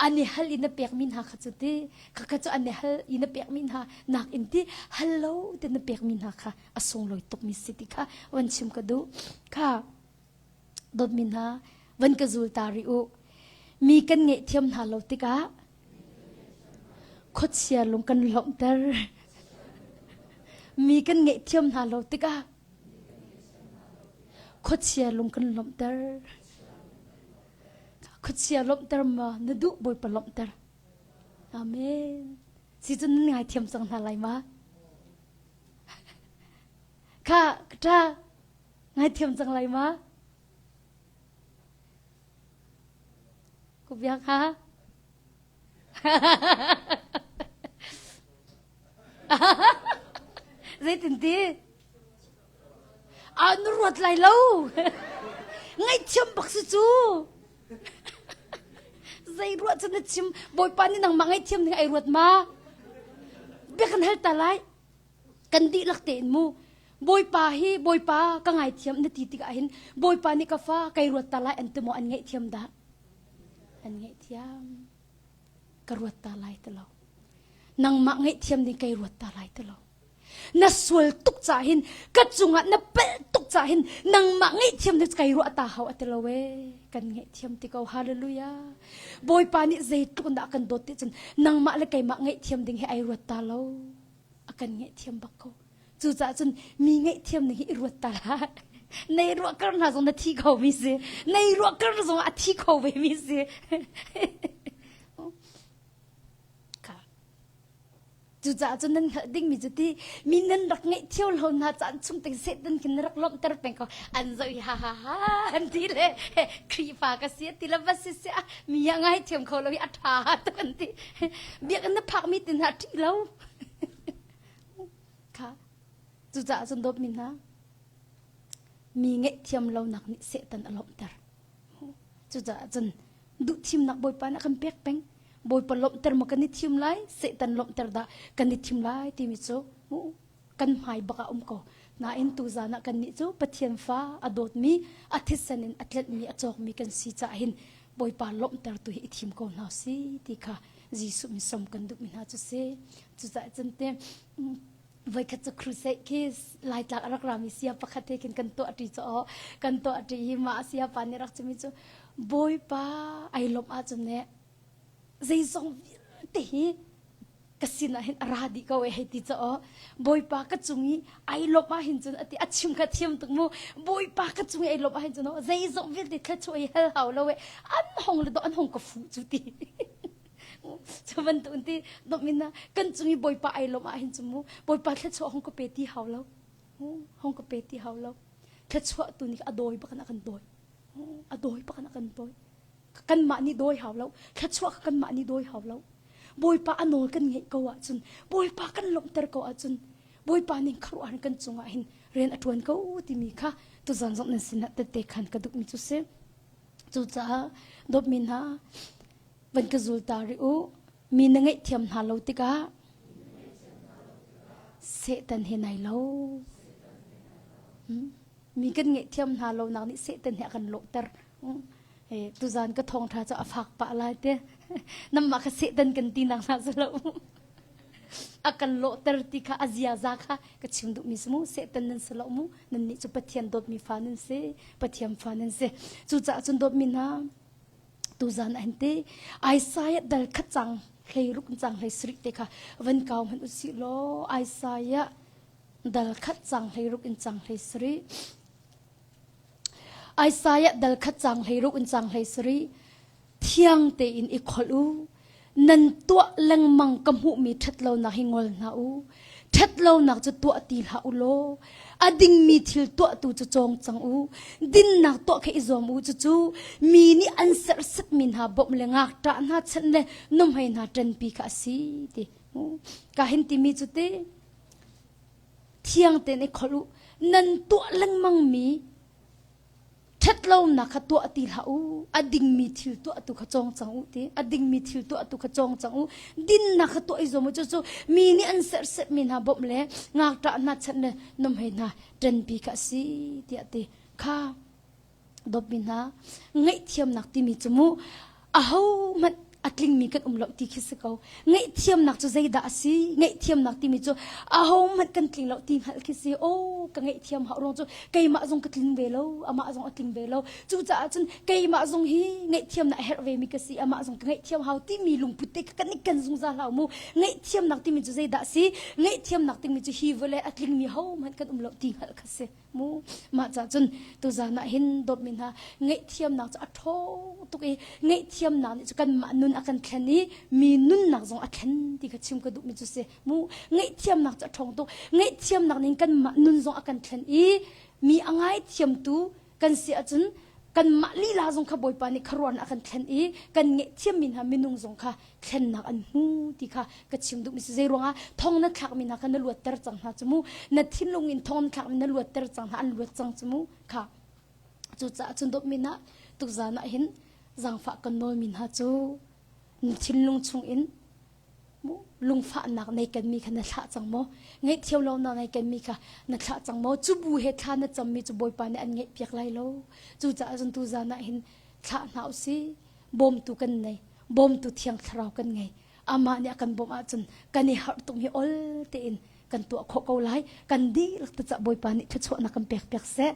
An i hal i na pekmi hna kha cu ti khakha cu an i hal i na pekmi hna nak in ti hal lo te na pekmi hna kha a sunglawi tukmi si ti kha van chim ka duh. Kha dawtmi hna van ka zul ta rih u. Mi kan ngaihthiam hna lo tikah khuachia lung kan lawmhter. Mi kan ngaihthiam hna lo tikah Khuachia lung kan lawmhter. Khuachia lawmhter ma na duh Bawipa lawmhter. Amen. Si cun nan ngaithiam cang hna lai ma? Kha ka ngaithiam cang lai ma? Ku biak ha? Zeitin ti? Ah, na ruat lai lo. Ngaihthiam bak si cu. Zei ruah cu na chim Bawipa nih nangmah ngaihthiam ding ai ruat ma? Bia kan hal ta lai. Kan dihlak tein mu. Bawipa hi Bawipa ka ngaithiam na ti tikah hin Bawipa nih ka fa kai ruat ta lai an ti maw an ngaihthiam dah? An ngaihthiam. Ka ruat ta lai ti lo. Nangmah ngaihthiam ding kai ruat ta lai ti lo. Na sual tuk ca hin ka cungah na pelh tuk ca hin nangmah ngaihthiam ding kai ruah ta hau ati lo e. Kan ngaihthiam ti ko. Hallelujah. Bawipa nih zeitluk in dah a kan dawt ti cun nangmah le keimah ngaihthiam ding hi ai ruat ta lo. A kan ngaihthiam bak ko. Cucaah cun mi ngaihthiam ding hi i ruat ta hlah. Nei ruah kar hna zong na thi kho mi si. Nei ruah kar zong a thi kho ve mi si. Kha. Cucaah cun nan hngalh dingmi cu ti mi nan rak ngeih thio lo hna caan chung te Satan khin na rak lawmhter peng ko. An zoh i ha ha ha an ti le Khrihfa ka si ti le va si si mi a ngai thiam kho lo i a ṭha tuk an ti. Biakinn na phakmi ti hna ṭih lo. Kha. Cucaah cun dawtmi hna mi ngaihthiam lonak nih Satan a lawmhter. Cucaah cun duhthimnak Bawipa nih a kan pek peng. Bawipa lawmhter maw kan i thim lai, Satan lawmhter dah kan i thim lai timi cu kan hmai bak ah um ko. Nain tuzan ah kannih cu Pathian fa a dawtmi, a thisen in a tlenhmi, a cawkmi kan si caah hin Bawipa lawmhter tu hi i thim ko hna si ti kha Jesuh min som kan duhmi hna cu si. Cucaah cun te voikhat cu crusade khi Laitlak a rak rami sia pakhat he khin kan tuah ṭi caw kan tuah ṭi hi mah sia pa nih rak chimi cu Bawipa ai lawmh ahcun ne zeizong vialte hi ka sinah hin a ra dih ko e hei ti caw Bawipa ka cung i ai lawmh ah hin cun ati a chim kha thiam tuk mu Bawipa ka cung i ai lawmh ah hin cun zeizong vialte thluachuah i hal hau lo e an hong le do an hong ka fu cu ti Cu bantuk in ti domh kan cung i Bawipa ai lawmh ah hin cu mu Bawipa thluachuah hong ka pe ti hau lo. Hong ka pe ti hau lo. Thluachuah tu nih a dawi bak in a kan dawi. A dawi bak in a kan dawi. Kanmah nih dawi hau lo. Thluachuah kha kanmah nih dawi hau lo. Bawipa a nawl kan ngeih ko ahcun Bawipa kan lawmhter ko ahcun Bawipa nih khuaruahhar kan cungah hin rian a ṭuan ko timi kha tuzan zong nan sinah tette khan ka duhmi cu si. Cucaah dawtmi hna van ka zul ta rih u. Mi na ngaihthiam hna lo tikah Satan he nai lo. Hmm? Mi kan ngaihthiam hna lo nak nih Satan he a kan lawhter. Hmm? Eh, tuzan ka thawngṭha cu a fak pah lai te. Namah kha Satan kan ti nak hna si lo. a kan lawhter ti kha a ziaza kha ka chim duhmi si mu Satan nan si lo mu nannih cu Pathian dawtmi fa nan si Pathian fa nan si cucaah cun dawtmi hna tuzan ah hin te Isaiah dal khat cang hlei ruk cang hlei sarih te kha van kau hmanh usih law Isaiah dal khat cang hlei ruk in cang hlei sarih Isaiah dal khat cang hlei ruk in cang hlei sarih Thiang tein i kholh u. Nan tuah lengmang ka hmuhmi ṭhatlonak hi ngol hna u. Ṭhatlonak cu tuah ti hlah u law a dingmi thil tuahtu cu cawng cang u. Dinnak tuah kha i zuam u. Cucu mi nih an serhsatmi hna bawmh le ngakṭah hna chanh le nuhmei hna ṭanpi kha a si ti. Ka hin timi cu ti thiang tein i kholh u. Nan tuah lengmangmi Ṭhatlonak kha tuah ti hlah u. A dingmi thil tuah tu kha cawng cang u ti. A dingmi thil tuah tu kha cawng cang u. Dinnak kha tuah i zuam u. Cucu mi nih an serhsetmi hna bawmh le ngakṭah hna chanh le nuhmei hna ṭanpi kha a si tiah ti. Kha dawtmi hna ngaihthiamnak timi cu mu ahohmanh a tlingmi kan um lo ti khi si ko. Ngaihthiamnak cu zeidah a si? Ngaihthiamnak timi cu ahohmanh kan tling lo ti hngalh khi si. Oh, ka ngaihthiam hau ruang cu keimah zong ka tling ve lo, amah zong a tling ve lo. Cucaah cun keimah zong hi ngaihthiamnak a herh ve mi ka si, amah zong ka ngaihthiam hau timi lungput te kha kan i ken zungzal hau mu. Ngaihthiamnak timi cu zeidah a si? Ngaihthiamnak timi cu hi vawlei a tlingmi hohmanh kan um lo ti hngalh kha si. Mu mah ca cun tuzan ah hin dawtmi hna ngaihthiamnak cu a ṭhawng tuk i ngaihthiamnak nih cu kanmah nun a. kan thlen i mi nunnak zong a thlen ti kha chim ka duhmi cu si. Mu ngaihthiamnak cu a ṭhawng tuk. Ngaihthiamnak ning kanmah nun zong a kan thlen i mi a ngaithiamtu kan si ahcun kanmah lila zong kha Bawipa nih khuaruahnak a kan thlen i kan ngaihthiammi hna minung zong kha thlennak an hmu ti kha ka chim duhmi si. Zei ruangah thong na thlakmi hna kha na luatter cang hna cu mu. Na thinlung in thong na thlakmi na luatter cang hna an luat cang cu mu kha. Cucaah cun dawtmi hna tukzan ah hin zaangfah kan nawlmi hna cu na thinlung chungin lungfahnak nei kenmi kha na thlah cang maw? Ngaihthiam lonak nei kenmi kha na thlah cang maw? Cu bu he thla na cammi cu Bawipa nih an ngaihpiak lai lo. Cucaah cun tuzan ah hin thlah hna usih. Bawmtu kan nei. Bawmtu Thiang Thlarau kan ngei. Amah nih a kan bawmh ahcun kan i harh tung hi ol tein kan tuah khawh ko lai. Kan dihlak te cah Bawipa nih thluachuahnak kan pek piak seh.